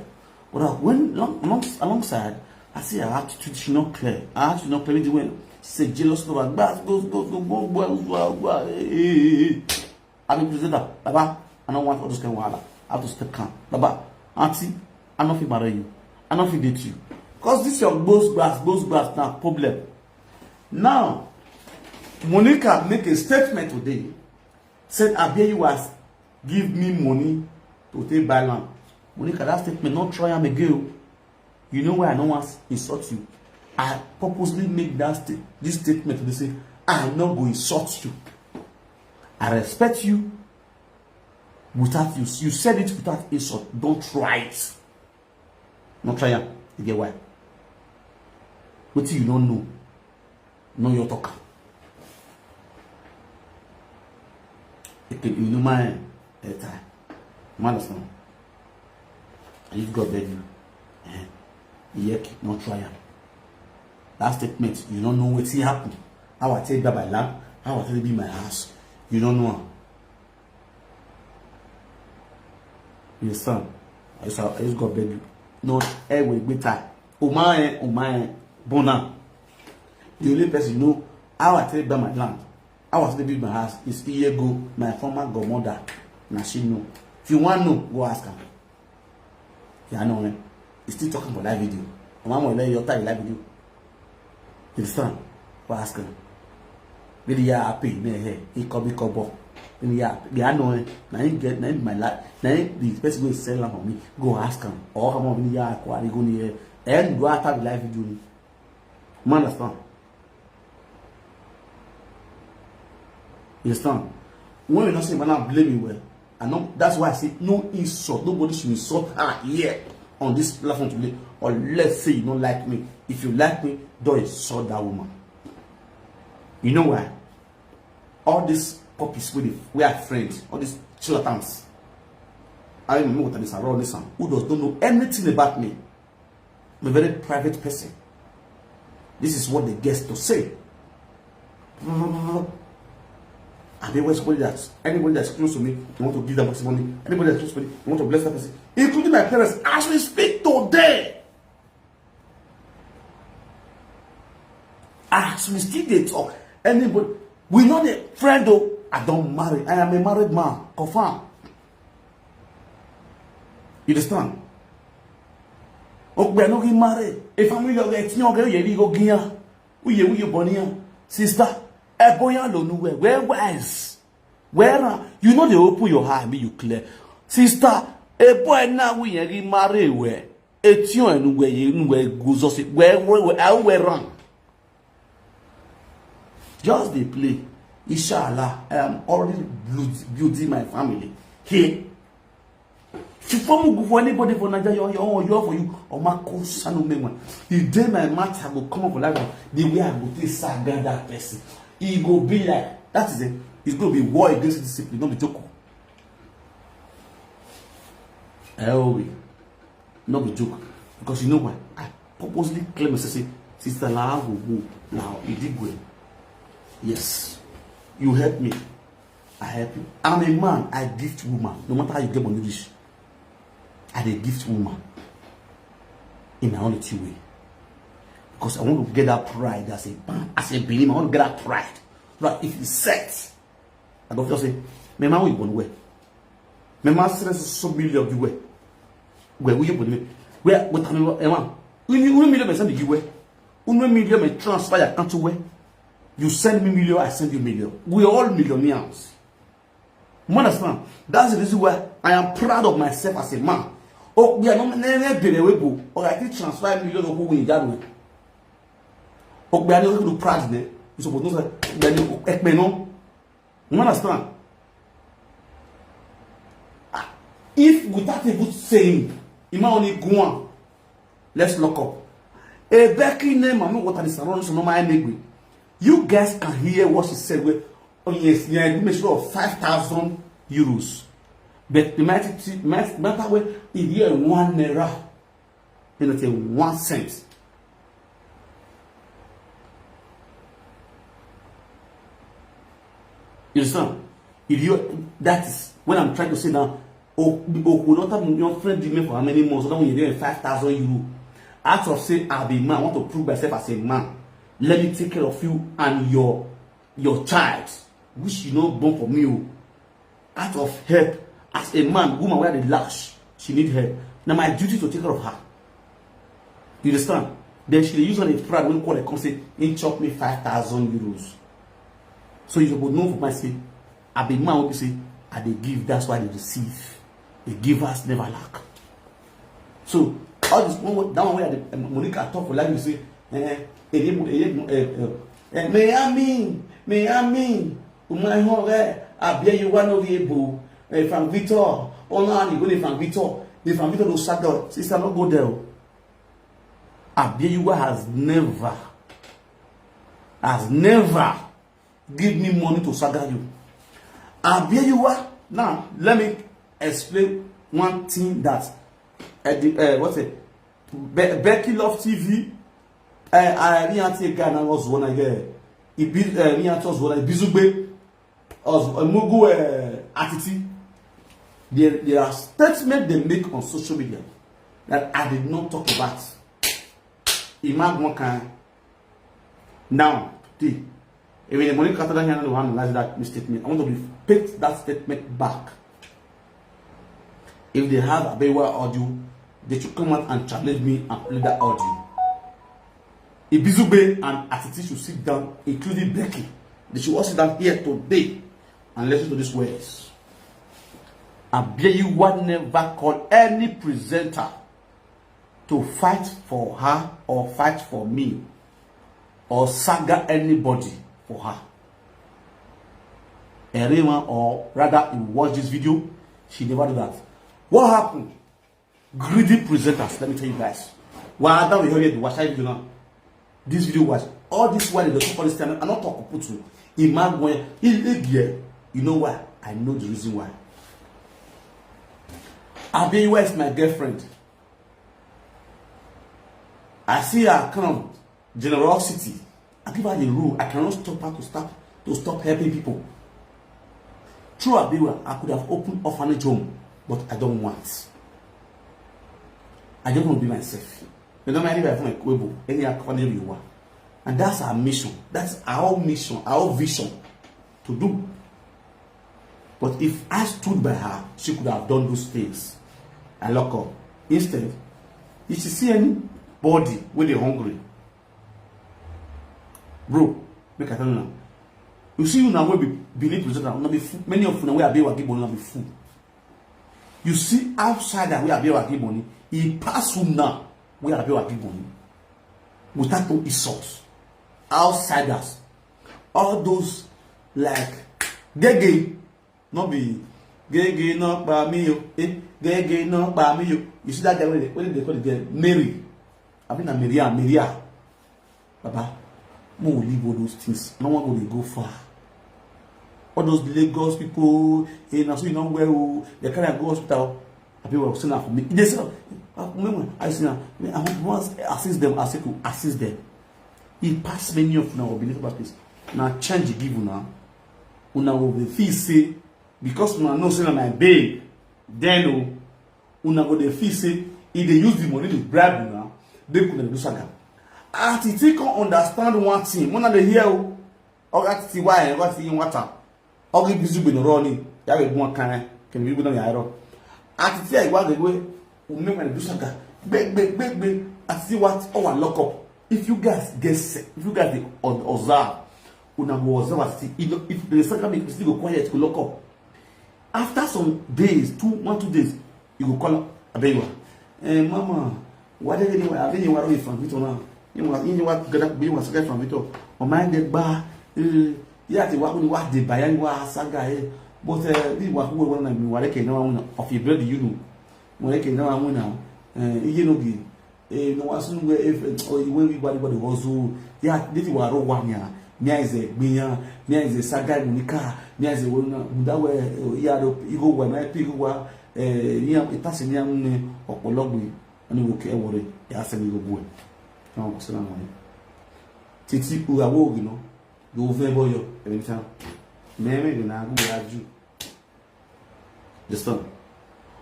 But uh, when long, long, alongside, I see her attitude, she not clear. Her attitude not clear. The way she say jealous lover, gbas, go, go, go, go, go, go, go, go, eh, eh, eh, eh. I be presenter, Baba. I don't want all those kind of wahala. I have to step calm, Baba. Auntie, I no fit marry you. I no fit date you. Cause this your gbos gbas, gbos gbas na problem. Now, Monica make a statement today. Said, I hear you ask, give me money to take buy land. Monica, that statement, not try am again. You know why I don't want to insult you? I purposely make that sta- this statement to say, I no go insult you. I respect you without you. You said it without insult. Don't try it. No try am. You get why? Wetin you don't know, no your talk. Eke inuma eta. Man, that's not. I use God beg you. Eh? Yek, no try am. That statement, you don't know wetin happen. How I take that my land, how I take be my house. You don't know am. You understand? I use, I use God beg you. No, eh, we better. Umae, umae, bona. The only person know how I take buy my land, how I take build my house is Iyego, my former godmother. Na she know. If you want know, go ask her. Yeah, I know, eh? He's still talking for that video. Mama will let you talk that video. You understand? Go ask him. Really, yeah, happy. Me, hey, he come, he come, but really, yeah, yeah, I know, eh? Now he get, now he my life. Now he, the person go sell am for me. Go ask him. Or come on, really, yeah, I go near. And go after the live video. Man, understand? You understand? When you not say, man, I blame you well. I know that's why I say no insult. Nobody should insult her here on this platform today. Or let's say you don't like me. If you like me, don't insult that woman. You know why? All these puppies with we are friends, all these charlatans. I remember what I this around this one who does not know anything about me. I'm a very private person. This is what they get to say. I mean, when somebody that's anybody that's close to me, you want to give that person money. Anybody that's close to me, you want to bless that person, including my parents. As we speak today, as we still dey talk, anybody, we know the friend though. I don't marry. I am a married man. Confirm. You understand? Okpe no get married. A family of eighteen year old, you go giya. Uye, uye, bonia. Sister, eboya lo nu we. Where wise? Where are you? Know they open your eye, make you clear. Sister, a boy now we yeri marry we. Eighteen year old we, you know we go so. Where, where, where, where run? Just dey play. Inshallah, I am already build- building my family here. If you form go for anybody for Nigeria, your your your for you. Oma ko sanu me one. The day my matter go come up for life, the way I go take saga that person, e go be like that is it. It's gonna be war against discipline, not be joke. Elwi, not be joke. Because you know why? I purposely claim and say, Sister Lago, now Idigwe. Yes, you help me. I help you. I'm a man. I gift woman. No matter how you get money, reach, I dey gift woman in my own little way. Because I want to get that pride as a man, as a Benin. I want to get that pride. Right? If it's set, I go feel say, my man will born where? My man send us so million be where? Where will you put me? Where? What time? Emma, we need one million. My son be where? One million. My transfer your account to where? You send me million, I send you million. We are all millionaires. You understand? That's the reason why I am proud of myself as a man. Oh, we are not never be away go. Or I think transfer million of who we that way. Oh, we are not going to proud there. You supposed to say, we are not, no. You understand? Ah, if without even saying, Ima only go on, let's lock up. A Becky name, I'm not what is around, so no my name. You guys can hear what she said. Well, oh yes, yeah, make sure of five thousand euros. But the matter, matter, matter where if you are one naira, He not say one cent. You understand? If you, that is when I'm trying to say now. Oh, oh, not have your friend did me for how many months? That when you get five thousand euro. Out of say, I be man, I want to prove myself as a man. Let me take care of you and your your child, which you not born for me. Oh. Out of help, as a man, woman where they lash, she need help. Now my duty to take care of her. You understand? Then she dey use on a fraud when call the come say, he chop me five thousand euros. So you go know for my say, I be man will say, I dey give, that's why they receive. The givers never lack. So all this one, that one where the, um, Monica talk for life, you say, eh, eh, eh, eh, eh, eh, Miami, Miami, Umai Hore, Abia, you want to be able, eh, Frank Victor, Onani, go to Frank Victor, the Frank Victor no sack out. Sister, no go there. Oh. Abia, you has never, has never give me money to saga you. Abia, you are. Now, let me explain one thing that, uh, the, uh, what's it? Be- Becky Love T V, uh, I really want to guy now was one again. Ibi, uh, really want was one Ibizugbe, was Mugu, uh, Atiti. There, there are statements they make on social media that I did not talk about. Imagine one kind. Now, today, if the money cutter down here, I don't want to analyze that statement. I want to repeat that statement back. If they have Abewa audio, they should come out and challenge me and play that audio. Ibizugbe and Atiti should sit down, including Becky. They should all sit down here today and listen to these words. Abiyiwa never call any presenter to fight for her or fight for me or saga anybody for her. Everyone, or rather, you watch this video, she never do that. What happened? Greedy presenters, let me tell you guys. Why that we hear the watch video now? This video was all this while they talk all this time. I not talk put to Imagine, you know why? I know the reason why. Abiyiwa is my girlfriend. I see her kind of generosity. I give her the rule. I cannot stop her to stop to stop helping people. Through Abiyiwa, I could have opened orphanage home, but I don't want. I just want to be myself. You don't mind if I have my Kwebo, any orphanage you want. And that's our mission. That's our mission, our vision to do. But if I stood by her, she could have done those things. I lock up. Instead, if she see anybody with the hungry, bro, make I tell you now. You see, you now will be believe presenter, not be fool. Many of you now will be give money, not be fool. You see, outside that we are be give money, he pass who now we are be give money without no insult. Outsiders, all those like Gege, not be Gege, not by me, oh, eh, Gege, not by me, oh. You see that guy, what they, what they call the girl? Mary. I mean, Maria, Maria. Baba, no leave all those things. No one go dey go far. All those Lagos people, eh, na so you no well, oh, they carry am go hospital. Abi well, say na for me. They say, ah, me, me, I say na, me, I want to assist them. I say to assist them. He pass many of una will be little bad place. Na change he give una. Una will be feel say, because una know say na my babe, then, oh, una go dey feel say e dey use the money to bribe una, make una dey do saga. Atiti come understand one thing, una dey hear o. Oga Titi, why? Oga Titi, in water. Oga Ibizugbe no running. Ya be one kind, can be good on your. Atiti, I want the way we make una do saga. Big, big, big, big. Atiti, what? Oh, I lock up. If you guys get se- if you guys dey ob- observe, una go observe as if if the saga make still go quiet, go lock up. After some days, two, one, two days, you go call Abiyiwa. Eh, mama, why they getting why? Abiyiwa run from Victor now. You want, you want to get up, you want to get from Victor. Oh my, get ba. Eh, yeah, the one who was the buyer, you are saga. Eh, but eh, the one who want to be what I can now of your brother, you know. What I can now, I want now. Eh, you know, eh, no one soon where if oh, when we body body was so. Yeah, this is what I want. Yeah, me is a Gbinya, me is a Sagai Monica, me is a Wona, that way, oh, yeah, you go when I pick you are, eh, yeah, it has a young, eh, or Logby, and you will care worry. Ya send me go boy. No, go send am money. Titi, who I will, you know. You over boy, you. Every time. Meme, you know, go with you. Understand?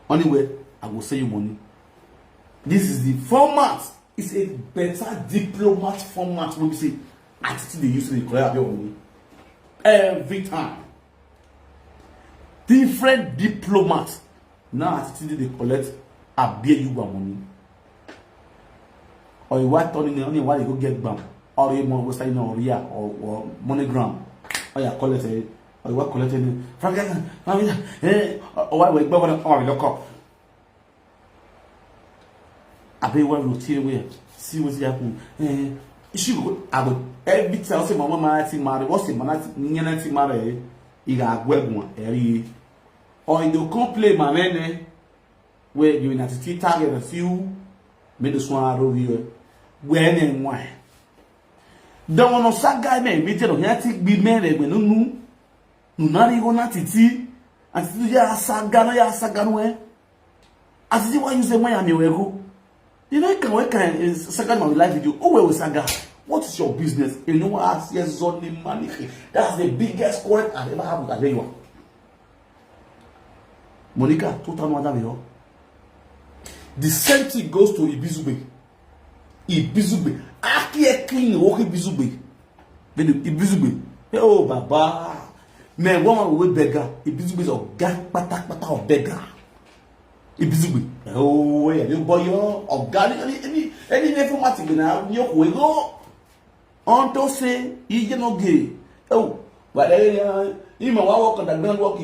Anyway, I go send you money. This is the format. It's a better diplomat format. When we say, attitude they use to the collect your money. Every time. Different diplomats. Now attitude they collect, I bear you one money. Or you want turning only why you go get bam. Or you want Western Union or yeah, or, or MoneyGram. Or you collect it. Or you want collect it. Frank, Frank, eh, or why we go on or lock up. I be one routine way. See what's happening. Eh, she go, I go, every time I say my mama, I think marry. What's the man, I think marry? He got a good one. Or you go come play my man, eh? Where you in attitude target a few, make the swan out of you. Where and why? Don't want no sad guy, man. We tell him, I think be married when no, no, no, not even attitude. Attitude, yeah, sad guy, no, yeah, sad guy, no, eh? Attitude, why you say, why am I go? You know, can, where can, eh, second my live video? Oh, where was Saga? What is your business? You know, ask yes, Zonny Manike. That's the biggest quarrel I've ever had with Adewa. Monica, total no other way. The same thing goes to Ibizugbe. Ibizugbe. Aki Ekin, Woki Ibizugbe. Then Ibizugbe. Hey, oh, Baba. Man, one man will beggar. Ibizugbe is a guy, pata, pata of beggar. Ibizugbe. Oh, yeah, you boy, you. Of God, any, any, any, any format, you know, you go. Unto say, he no gay. Oh, but then, uh, he ma wa work on the ground work.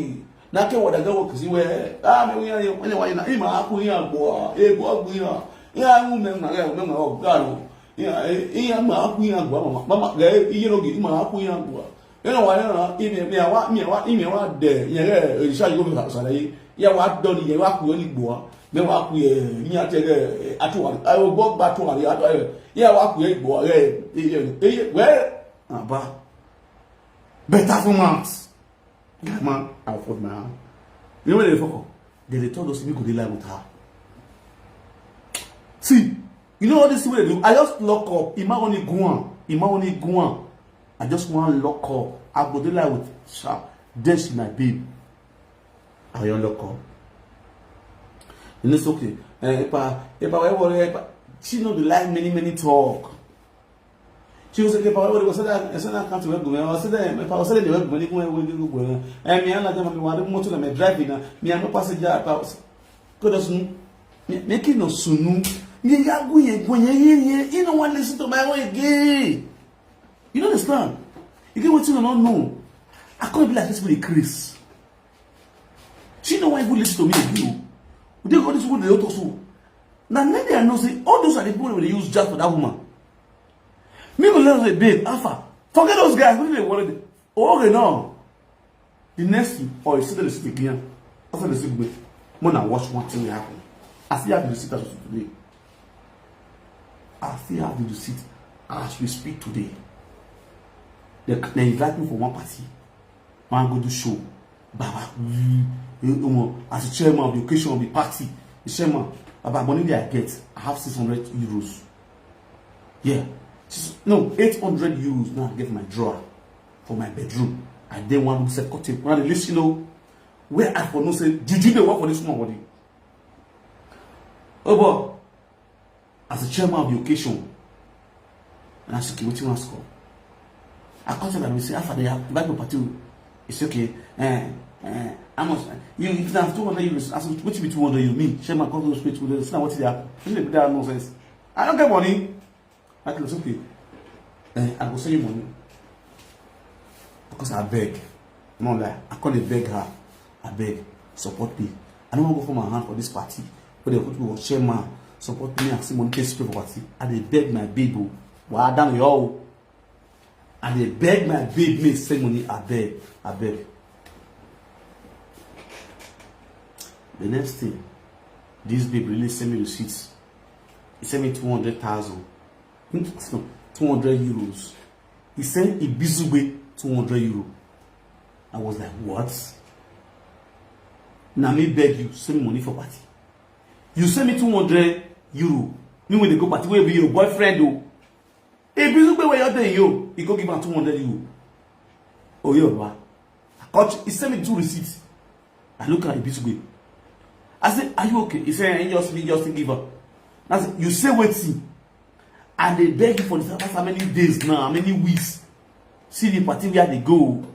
Na ke wa the ground work, see where, ah, me, we are, anyway, na, he ma aku ya, boy, eh, boy, we are. Yeah, who me, na, yeah, me, oh, God, oh. Yeah, eh, he ma aku ya, boy, mama, mama, eh, he no gay, he ma aku ya, boy. You know why, you know, he me, me, wa, me, wa, he me, wa, de, yeah, yeah, eh, shall you go to Salai? Yeah, wa, don't, yeah, wa, ku, ni, boy. Me, wa, ku, eh, ni, ate, eh, atu, wa, I will go back to, wa, yeah, wa, ku, eh, boy, eh, eh, eh, eh, well, ah, ba. Better for months. Guy, man, I afford my hand. You know what they fuck up? They, they told us we could lie with her. See, you know what this way do? I just lock up. Ima only go on. Ima only go on. I just want lock up. I go dey lie with her. Then she my babe. I will lock up. And it's okay. Eh, epa, epa, why worry, epa? She know the lie many, many talk. She was like, epa, why worry? What's that? What's that country where go? What's that? Epa, what's that? Where go? Where go? Where go? Eh, me, I'm not, me, why the motor, me driving, me, I'm a passenger. Epa, go to sunu. Me, me, ki no sunu. Me, ya go, ye, go, ye, ye, ye. You don't want to listen to my own again. You don't understand? You get what you don't know. I can't be like this with Chris. She no wan even listen to me again. They go this woman, they don't talk so. Now, maybe I know say all those are the people they use just for that woman. Me go let her say, babe, Alpha, forget those guys. What do they worry? Oh, okay, no. The next thing, or you see the receipt again. After the receipt, when I watch one thing happen, I see how the receipt as today. I see how the receipt as we speak today. They, they invite me for one party. Wan go do show. Baba, mm, eh, omo, as the chairman of the occasion of the party, the chairman, Baba, money that I get, I have six hundred euros. Yeah. Six, no, eight hundred euros now I get my drawer for my bedroom. I then want to set cutting. When I listen, you know, where I for no say, did you know what for this small body? Oh, boy. As the chairman of the occasion, and I said, okay, what you want to score? I call them and we say, after they have invite my party, it's okay. Eh, eh, I must, you, if you have two hundred euros, I said, what you be two hundred you mean? Chairman, come to speak to them, it's not what they have. This is that nonsense. I don't get money. I said, it's okay. Eh, I go send you money. Because I beg. No lie. I call it beg her. I beg. Support me. I don't want to go for my hand for this party. But they put me on chairman. Support me and see money take pay for party. I dey beg my babe. Oh. Why down yo? I dey beg my babe me send money. I beg. I beg. The next thing, this babe really send me receipts. He sent me two hundred thousand. Hmm, no, two hundred euros. He sent Ibizugbe two hundred euro. I was like, what? Now me beg you, send me money for party. You send me two hundred euro. Me wey dey go party wey be your boyfriend o. Ibizugbe wey you dey yo, he go give am two hundred euro. Oh, yo, wa. I cut, he send me two receipts. I look at Ibizugbe. I say, "Are you okay?" He say, "He just, he just give up." I say, "You say wetin? I dey beg you for this, how many days now, how many weeks? See the party where they go."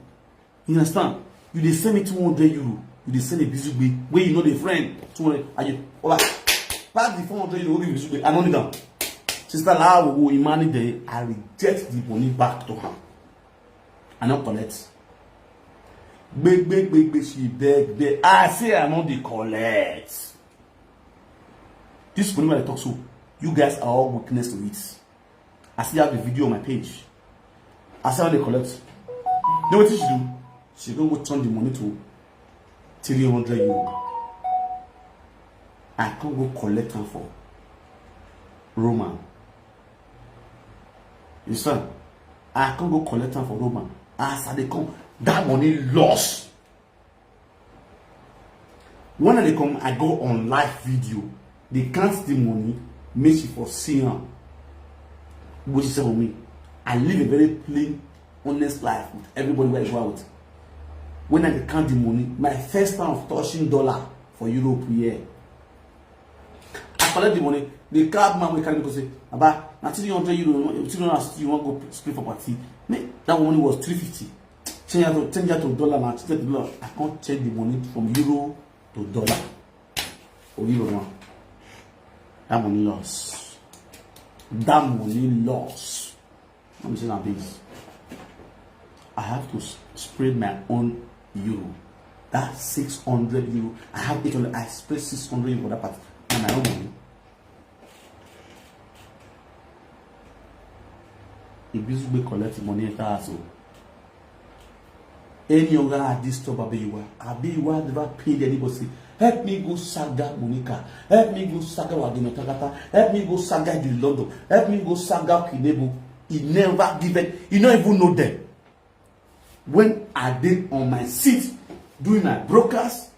You understand? You dey send me two hundred euro. You dey send Ibizugbe wey you know the friend two hundred. And you, oba, pass the four hundred euro wey Ibizugbe. I no need am. Sister Lawo, Imani dey, I reject the money back to her. I no collect. Gbegbegbegbe, she beg, beg. I say I no dey collect. This money wey I talk so, you guys are all witness to it. I still have the video on my page. I say I dey collect. Then wetin she do? She go go turn the money to three hundred euro. I come go collect am for Roman. You understand? I come go collect am for Roman. As I dey come, that money loss. When I dey come, I go on live video. They count the money, make she for see am. What she say for me? I live a very plain, honest life with everybody where I go out. When I dey count the money, my first time of touching dollar for Europe here. I collect the money. The cab man wey carry me go say, "Baba, na three hundred euro, three hundred and sixty you wan go spray for party." Me, that money was three fifty. Change that to, change that to dollar now, change that to dollar. I can't change the money from euro to dollar. Oh, euro now. That money loss. That money loss. Let me say that, please. I have to s- spray my own euro. That six hundred euro. I have eight hundred. I spray six hundred euro for that part. And my own money. Ibizugbe collect money enter house o. Any other artist stop Abiyiwa. Abiyiwa never paid anybody say, "Help me go saga Monica. Help me go saga Wagino Takata. Help me go saga the London. Help me go saga Kinebo." He never given. He not even know them. When I did on my seat doing my broadcast,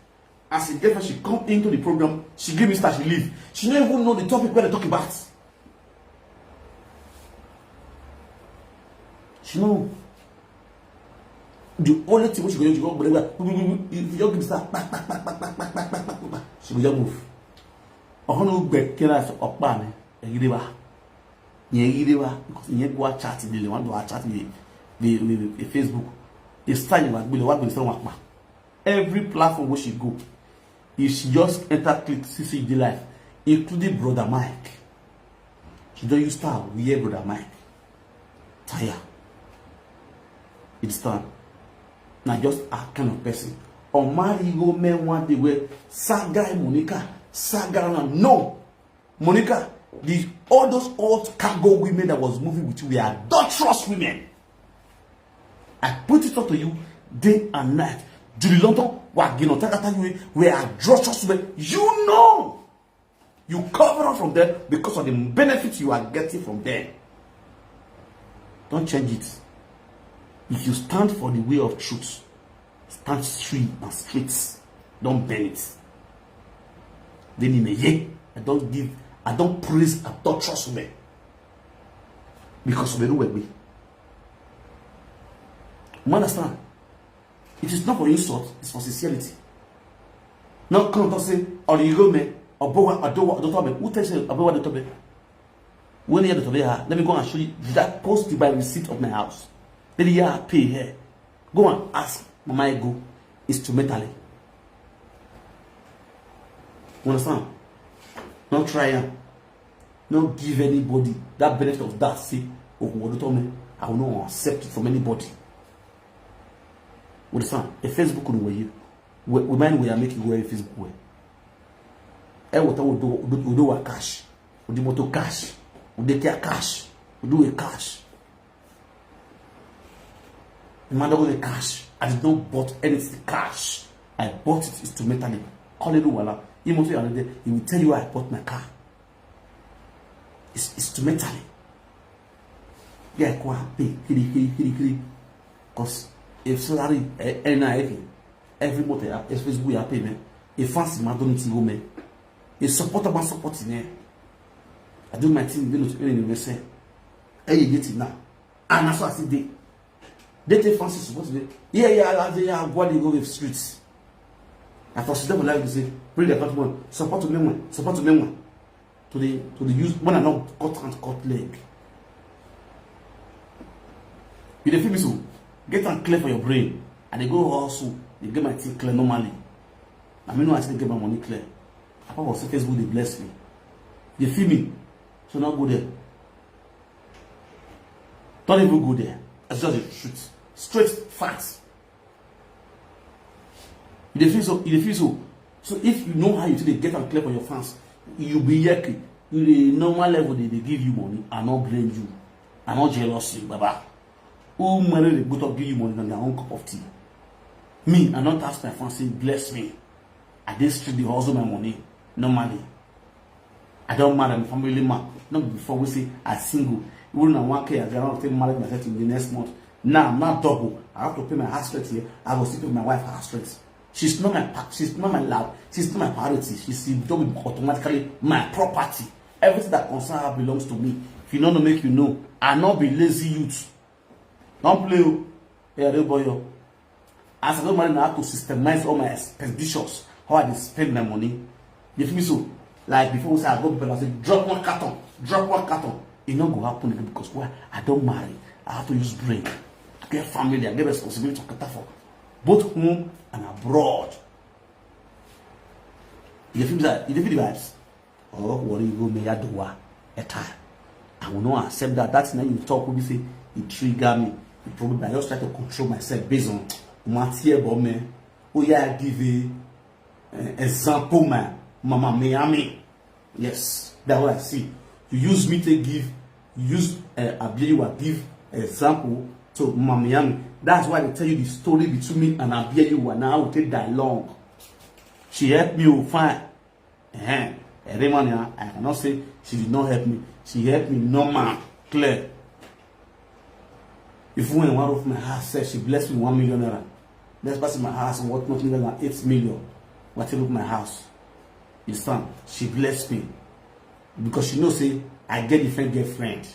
as a girlfriend, she come into the program, she give me start, she leave. She don't even know the topic where they talk about. She know. The only thing which you go do, you go bring back. You just give me start. Back, back, back, back, back, back, back, back, back. She go just move. Ọ̀hún ló gbẹ kí ẹ náà sọ ọ̀pá mi. Ẹ̀yin lè wá. Ìyẹn yí dé wá, because ìyẹn go chat mi lè, wọ́n do chat mi the, the, the, the Facebook. They start you, wá gbélé, wá gbélé sọ́wọ́n àpá. Every platform where she go, if she just enter click C C J Live, including Brother Mike, she don't use style, we hear Brother Mike. Tire. It's done. Now just a kind of person. Omari go men one day where saga Monica, saga no. Monica, the all those old cargo women that was moving with you were adulterous women. I put it up to you day and night. Julie London, Wagino Takata, you were adulterous women. You know, you cover up from them because of the benefits you are getting from them. Don't change it. If you stand for the way of truth, stand straight and straight. Don't bend it. Then in a year, I don't give, I don't praise adulterous women because of the way we. You understand? It is not for insult, it's for sincerity. Now come and say, "Origo me, Obowa, Adowa, Adotobe." Who tells you Obowa Adotobe? When you Adotobe, ah, let me go and show you. Did I post it by receipt of my house? Then you pay here. Go and ask Mama Ego instrumentally. You understand? Not try am. No give anybody that benefit of that. Say, "Oh, Obowa Adotobe, I will not accept it from anybody." You understand? A Facebook no way you. We, we mind we are making way Facebook way. Eh, what we do, we do, we do our cash. We do motor cash. We do care cash. We do a cash. The man don't want the cash. I did not bought anything cash. I bought it instrumentally. Call it Wala. He must be another day. He will tell you I bought my car. It's instrumentally. Yeah, go and pay. Kiri, kiri, kiri, kiri. Because if salary, eh, eh, na every, every month, eh, expense we are pay, man. If fancy, man, don't need to go, man. If support, man, support, man. I do my thing, you know, to any say. Hey, you get it now. And that's what I see dey. They take fancy support today. Yeah, yeah, I say, yeah, go dey go with streets. I for sit down for life, say, bring the cut one, support to me one, support to me one. To the to the use when I not cut hand, cut leg. You dey feel me so? Get am clear for your brain. I dey go hustle, dey get my thing clear normally. I mean, no, I still get my money clear. Apart from say Facebook dey bless me. You feel me? So now go there. Don't even go there. It's just the truth. Straight facts. You dey feel so? You dey feel so? So if you know how you take dey get am clear for your fans, you be yeke. You dey normal level, they dey give you money. I no blame you. I no jealous you, baba. Who marry the good of give you money than their own cup of tea? Me, I not ask my fans say bless me. I dey street dey hustle my money normally. I don marry, I'm a family man. Not before we say I single. Even na one K, I cannot take marry myself in the next month. Now, now double. I have to pay my house rent here. I go still pay my wife house rent. She's not my pa- she's not my love. She's not my priority. She's automatically my property. Everything that concern her belongs to me. If you no know, make you know. I not be lazy youth. Don't play o. Hey, I don't boy o. As I don't marry now, I have to systemize all my expenditures. How I dey spend my money. You feel me so? Like before we say I go Bella, say drop one carton, drop one carton. It not go happen again because why? I don't marry. I have to use brain. I get family, I get responsibility to cater for both home and abroad. You feel me? You feel the vibes? Or worry go me ya do wa eta. I will not accept that. That's now you talk will be say it trigger me. The problem I just try to control myself based on Matthew Bome. Oh yeah, I give a uh, example, man. Mama Miami. Yes, that's what I see. You use me to give, you use uh, Abiyewa give example to Mama Miami. That's why they tell you the story between me and Abiyewa. Now I will take that long. She helped me, oh, fine. Eh, every man, yeah, I cannot say she did not help me. She helped me normal, clear. If when one of my house said she blessed me one million naira, let's pass my house worth nothing less than eight million. What look my house? You stand. She blessed me because she know say I get different girlfriend.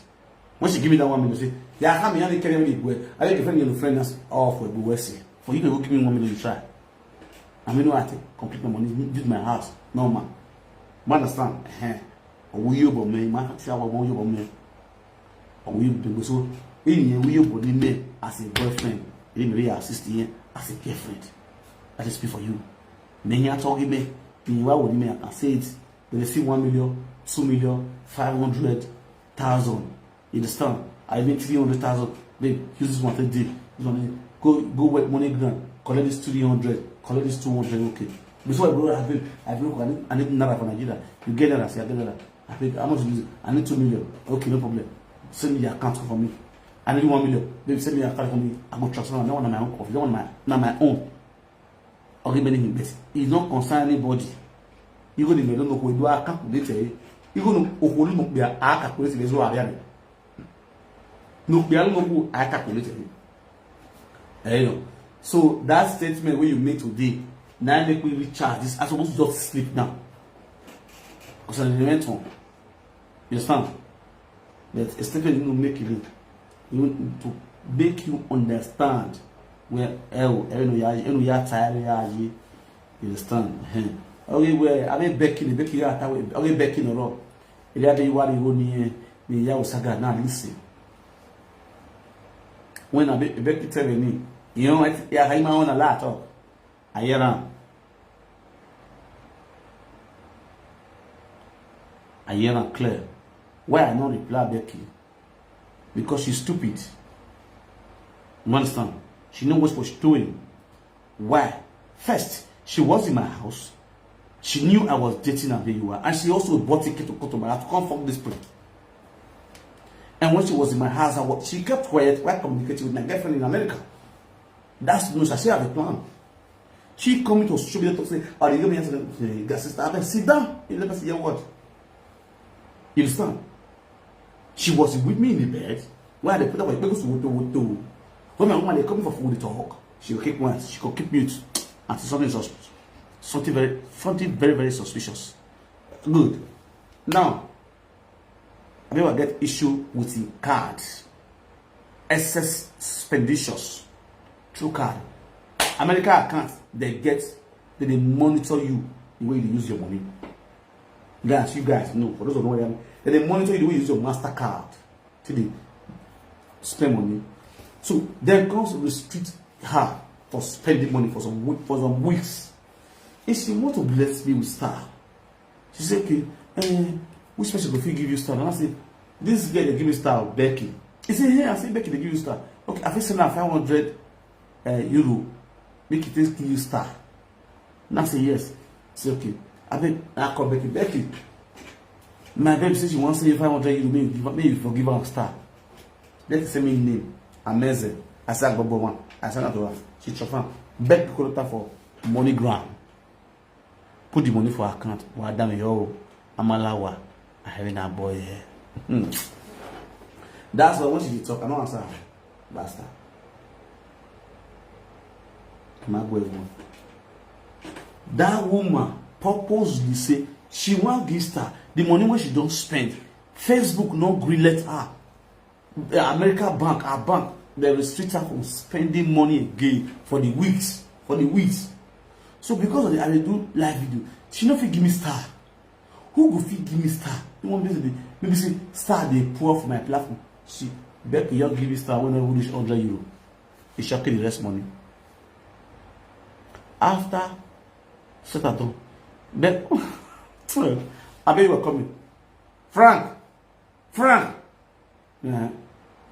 When she give me that one million, say, yeah, how me only carry me the boy. I get different girlfriend that's all for the boy. For you to go give me one million, you try. I mean, no, I take complete my money, build my house. No man, man understand. Eh, we you but me, man. See how we you but me. We you but so in here we you but me as a boyfriend. He may assist here as a girlfriend. That is speak for you. Me here talking me. Me why would me I can say it. They receive one million, two million, five hundred thousand. You understand? I mean three hundred thousand. Babe, use this one take deal. This one, go go work money grant, collect this three hundred, collect this two hundred, okay. Before I go, I feel I feel I need, I need naira for Nigeria. You get naira, say I get naira. I think how much is it? I need two million. Okay, no problem. Send me your account for me. I need one million. Babe, send me your account for me. I go transfer. That one na my own coffee. That one na my, na my own. Okay, many things, but e no concern anybody. You go the middle no go do a calculate. You go no okolu no be a calculate. There's no area. No be a no go a calculate. Eh, you know. So that statement wey you make today, now make we recharge this. I suppose to just sleep now. Because I remain home. You understand? But a statement you make it. You to make you understand where ẹ wò, ẹ nù ya, ẹ nù ya ta, ẹ nù ya yé. You understand? Ẹhẹn. Okay, well, I mean, begging, begging, yeah, okay, begging or wrong. Ilé adé ìwà ni wo ni ẹ ni ìyá òsàgà náà listen. When I be begging tell me, you know, I, yeah, I might want a lot of. I hear am. I hear am clear. Why I no reply Becky? Because she's stupid. You understand? She know what she's doing. Why? First, she was in my house. She knew I was dating her where you are. And she also bought ticket to come to my house to come fuck this place. And when she was in my house, I was, she kept quiet while communicating with my girlfriend in America. That's no, she have a plan. She coming to show me to say, oh, you give me answer, sister, I sit down. You never see your word. You understand? She was with me in the bed. Why they put up a big woto woto. When my woman they coming for food talk, she will keep quiet. She will keep mute. And something sus- something very something very very suspicious. Good. Now, Abiwa get issue with the card. Excess expenditures through card. America account, they get, they dey monitor you the way you use your money. Guys, you guys know, for those of you, they dey monitor you the way you use your MasterCard to the spend money. So then comes restrict her for spending money for some week, for some weeks. If she want to bless me with star, she say, "Okay, eh, which person go fit give you star?" And I say, "This girl dey give me star, Becky." He say, "Hey," I say, "Becky dey give you star. Okay, I fit send her five hundred uh, euro, make it take give you star." And I say, "Yes." Say, "Okay." I beg, I call Becky. "Becky, my babe say she wants to send you five hundred euro, make you give, make you forgive her star." Becky send me name, Amazing. I say, "I got one." I send her to her. She chop am. Becky collect am for MoneyGram. Put the money for account. Wa dam yo, Amalawa. I have that boy here. Hmm. That's why when she dey talk, I don't answer her. Basta. Come on, go everyone. That woman purposely say she wan give star the money wey she don spend. Facebook no gree let her. The America bank, her bank, they restrict her from spending money again for the weeks, for the weeks. So because of the, I dey do live video, she no fit give me star. Who go fit give me star? You want me to be, maybe say star dey pour for my platform. See, Becky, you give me star when I reach hundred euro. He shocking the rest money. After set at home, then I bet you were coming. Frank, Frank, yeah.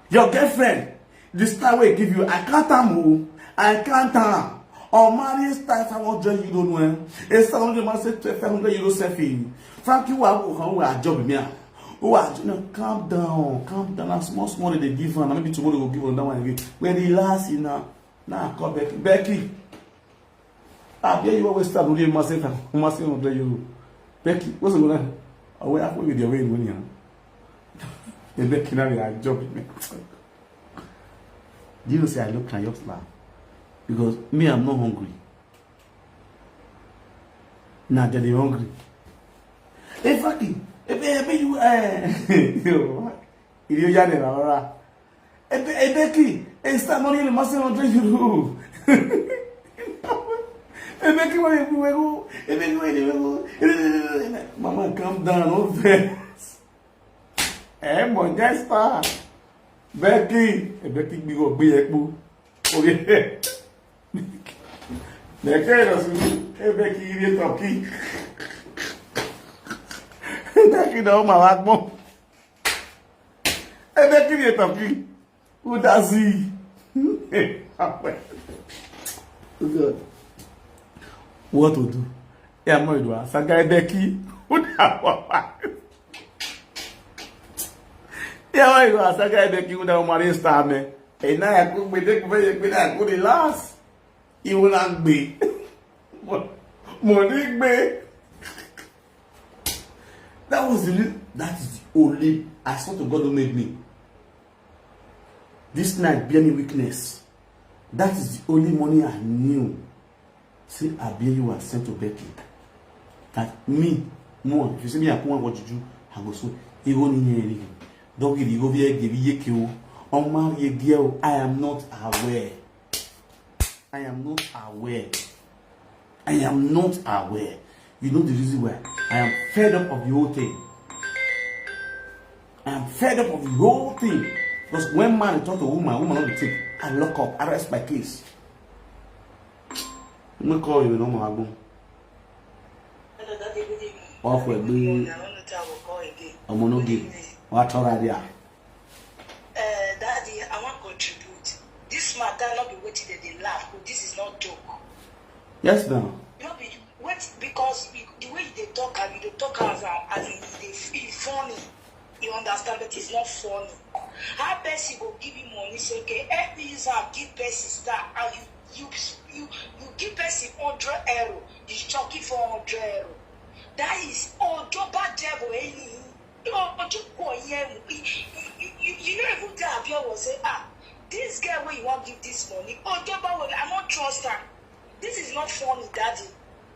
Your girlfriend, the star wey give you, I count am o. I count am. On marry star five hundred euro no eh. A star hundred man say five hundred euro selfie. Frankie wa wo kan wa job me a. O wa no, calm down, calm down. Na small small they give am. Maybe tomorrow go give another one again. Where the last in now. Now I call Becky. Becky. I hear you always start with myself. Myself hundred euro. Becky, what's going on? I will have with your way money. Huh? Becky now I job me. Do you know say I look can just laugh? Because me, I'm not hungry. Now they're hungry. Hey, Frankie, hey, hey, hey, you, eh, yo, what? You know, you're there, all right. Hey, Be- hey, Becky, hey, start money in the master hundred euro. Hey, Becky, what you do? Hey, Becky, what you do? Mama, calm down, no vex. Eh, my guy star. Becky, hey, Becky, we go be a boo. Okay. Becky, hey, Becky, you talking. Becky, no, my mom. Ebe kí ni ètò kí? Who does he? Oh God. What to do? Yeah, I'm worried. Saga Ebeki. Who that? Yeah, I'm worried. Saga Ebeki. Who that? Maria Star me. And now I could be there for you. I could last. He will not be. Money be. That was the real, that is the only, I swear to God who made me. This night bear me weakness. That is the only money I knew. Say I bear you and sent to Becky. That me, more, if you see me, I come and what you do, I go so. You go in here. Don't give you go here, give you kill. On my girl, I am not aware. I am not aware. I am not aware. You know the reason why? I am fed up of the whole thing. I am fed up of the whole thing. Because when man talk to woman, woman not take. I lock up. I rest my case. Mo call you no more. Off with me. I'm gonna give. What already? Uh, Daddy, I wan contribute. This matter no be wetin dem dey laugh, but this is not joke. Yes, now. No be wait because you, the way you dey talk am, you dey talk am as a- as e dey e funny. You understand, but it's not funny. How person go give you money say okay, help me use am give person star and you you you you give person hundred euro, you shock it for hundred euro. That is ojoba devil. Any You you you you you no even tell Abiowo say ah this girl wey you wan give this money Ojoba wey I no trust am. This is not funny, daddy.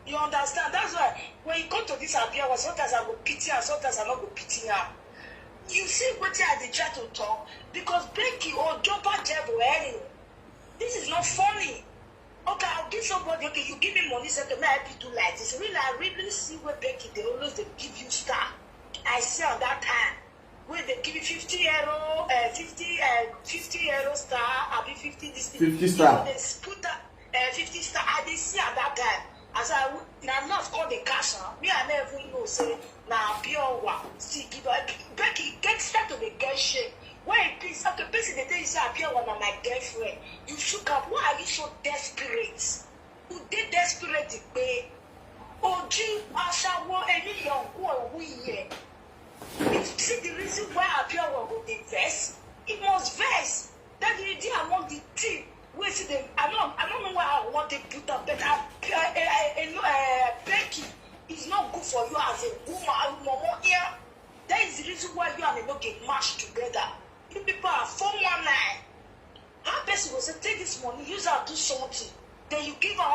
You understand? That's why when you come to this Abiowo, sometimes I go pity am, sometimes I no go pity am. You see what I dey try to talk? Because Becky or Joba Jebo, eh, this is not funny. Okay, I'll give somebody, okay, you give me money, say, okay, may I help you do like this. Really, I really see where Becky, they always they give you star. I see on that time, where they give you fifty euro, uh, fifty, uh, fifty euro star, I be fifty this thing. 50 star. They put that uh, fifty star. I dey see at that time. As I now love call the cash, huh? Me, I never even know, say, na pure one. See, give her, Becky, get start to the get shame. Why, please? Okay, person they tell you say I pure one na my girlfriend. You shook up. Why are you so desperate? You dey desperate, babe. Oji, Ashawo, any young boy, we here. You see the reason why I pure one go dey vex? It must vex. That you dey among the team. Wait, see them. I don't, I don't know why I want to put up, but I, I, I, I know uh, Becky is not good for you as a woman. Momo here. That is the reason why you and me no get match together. You people are four one nine. How person go say take this money, use am do something, then you give am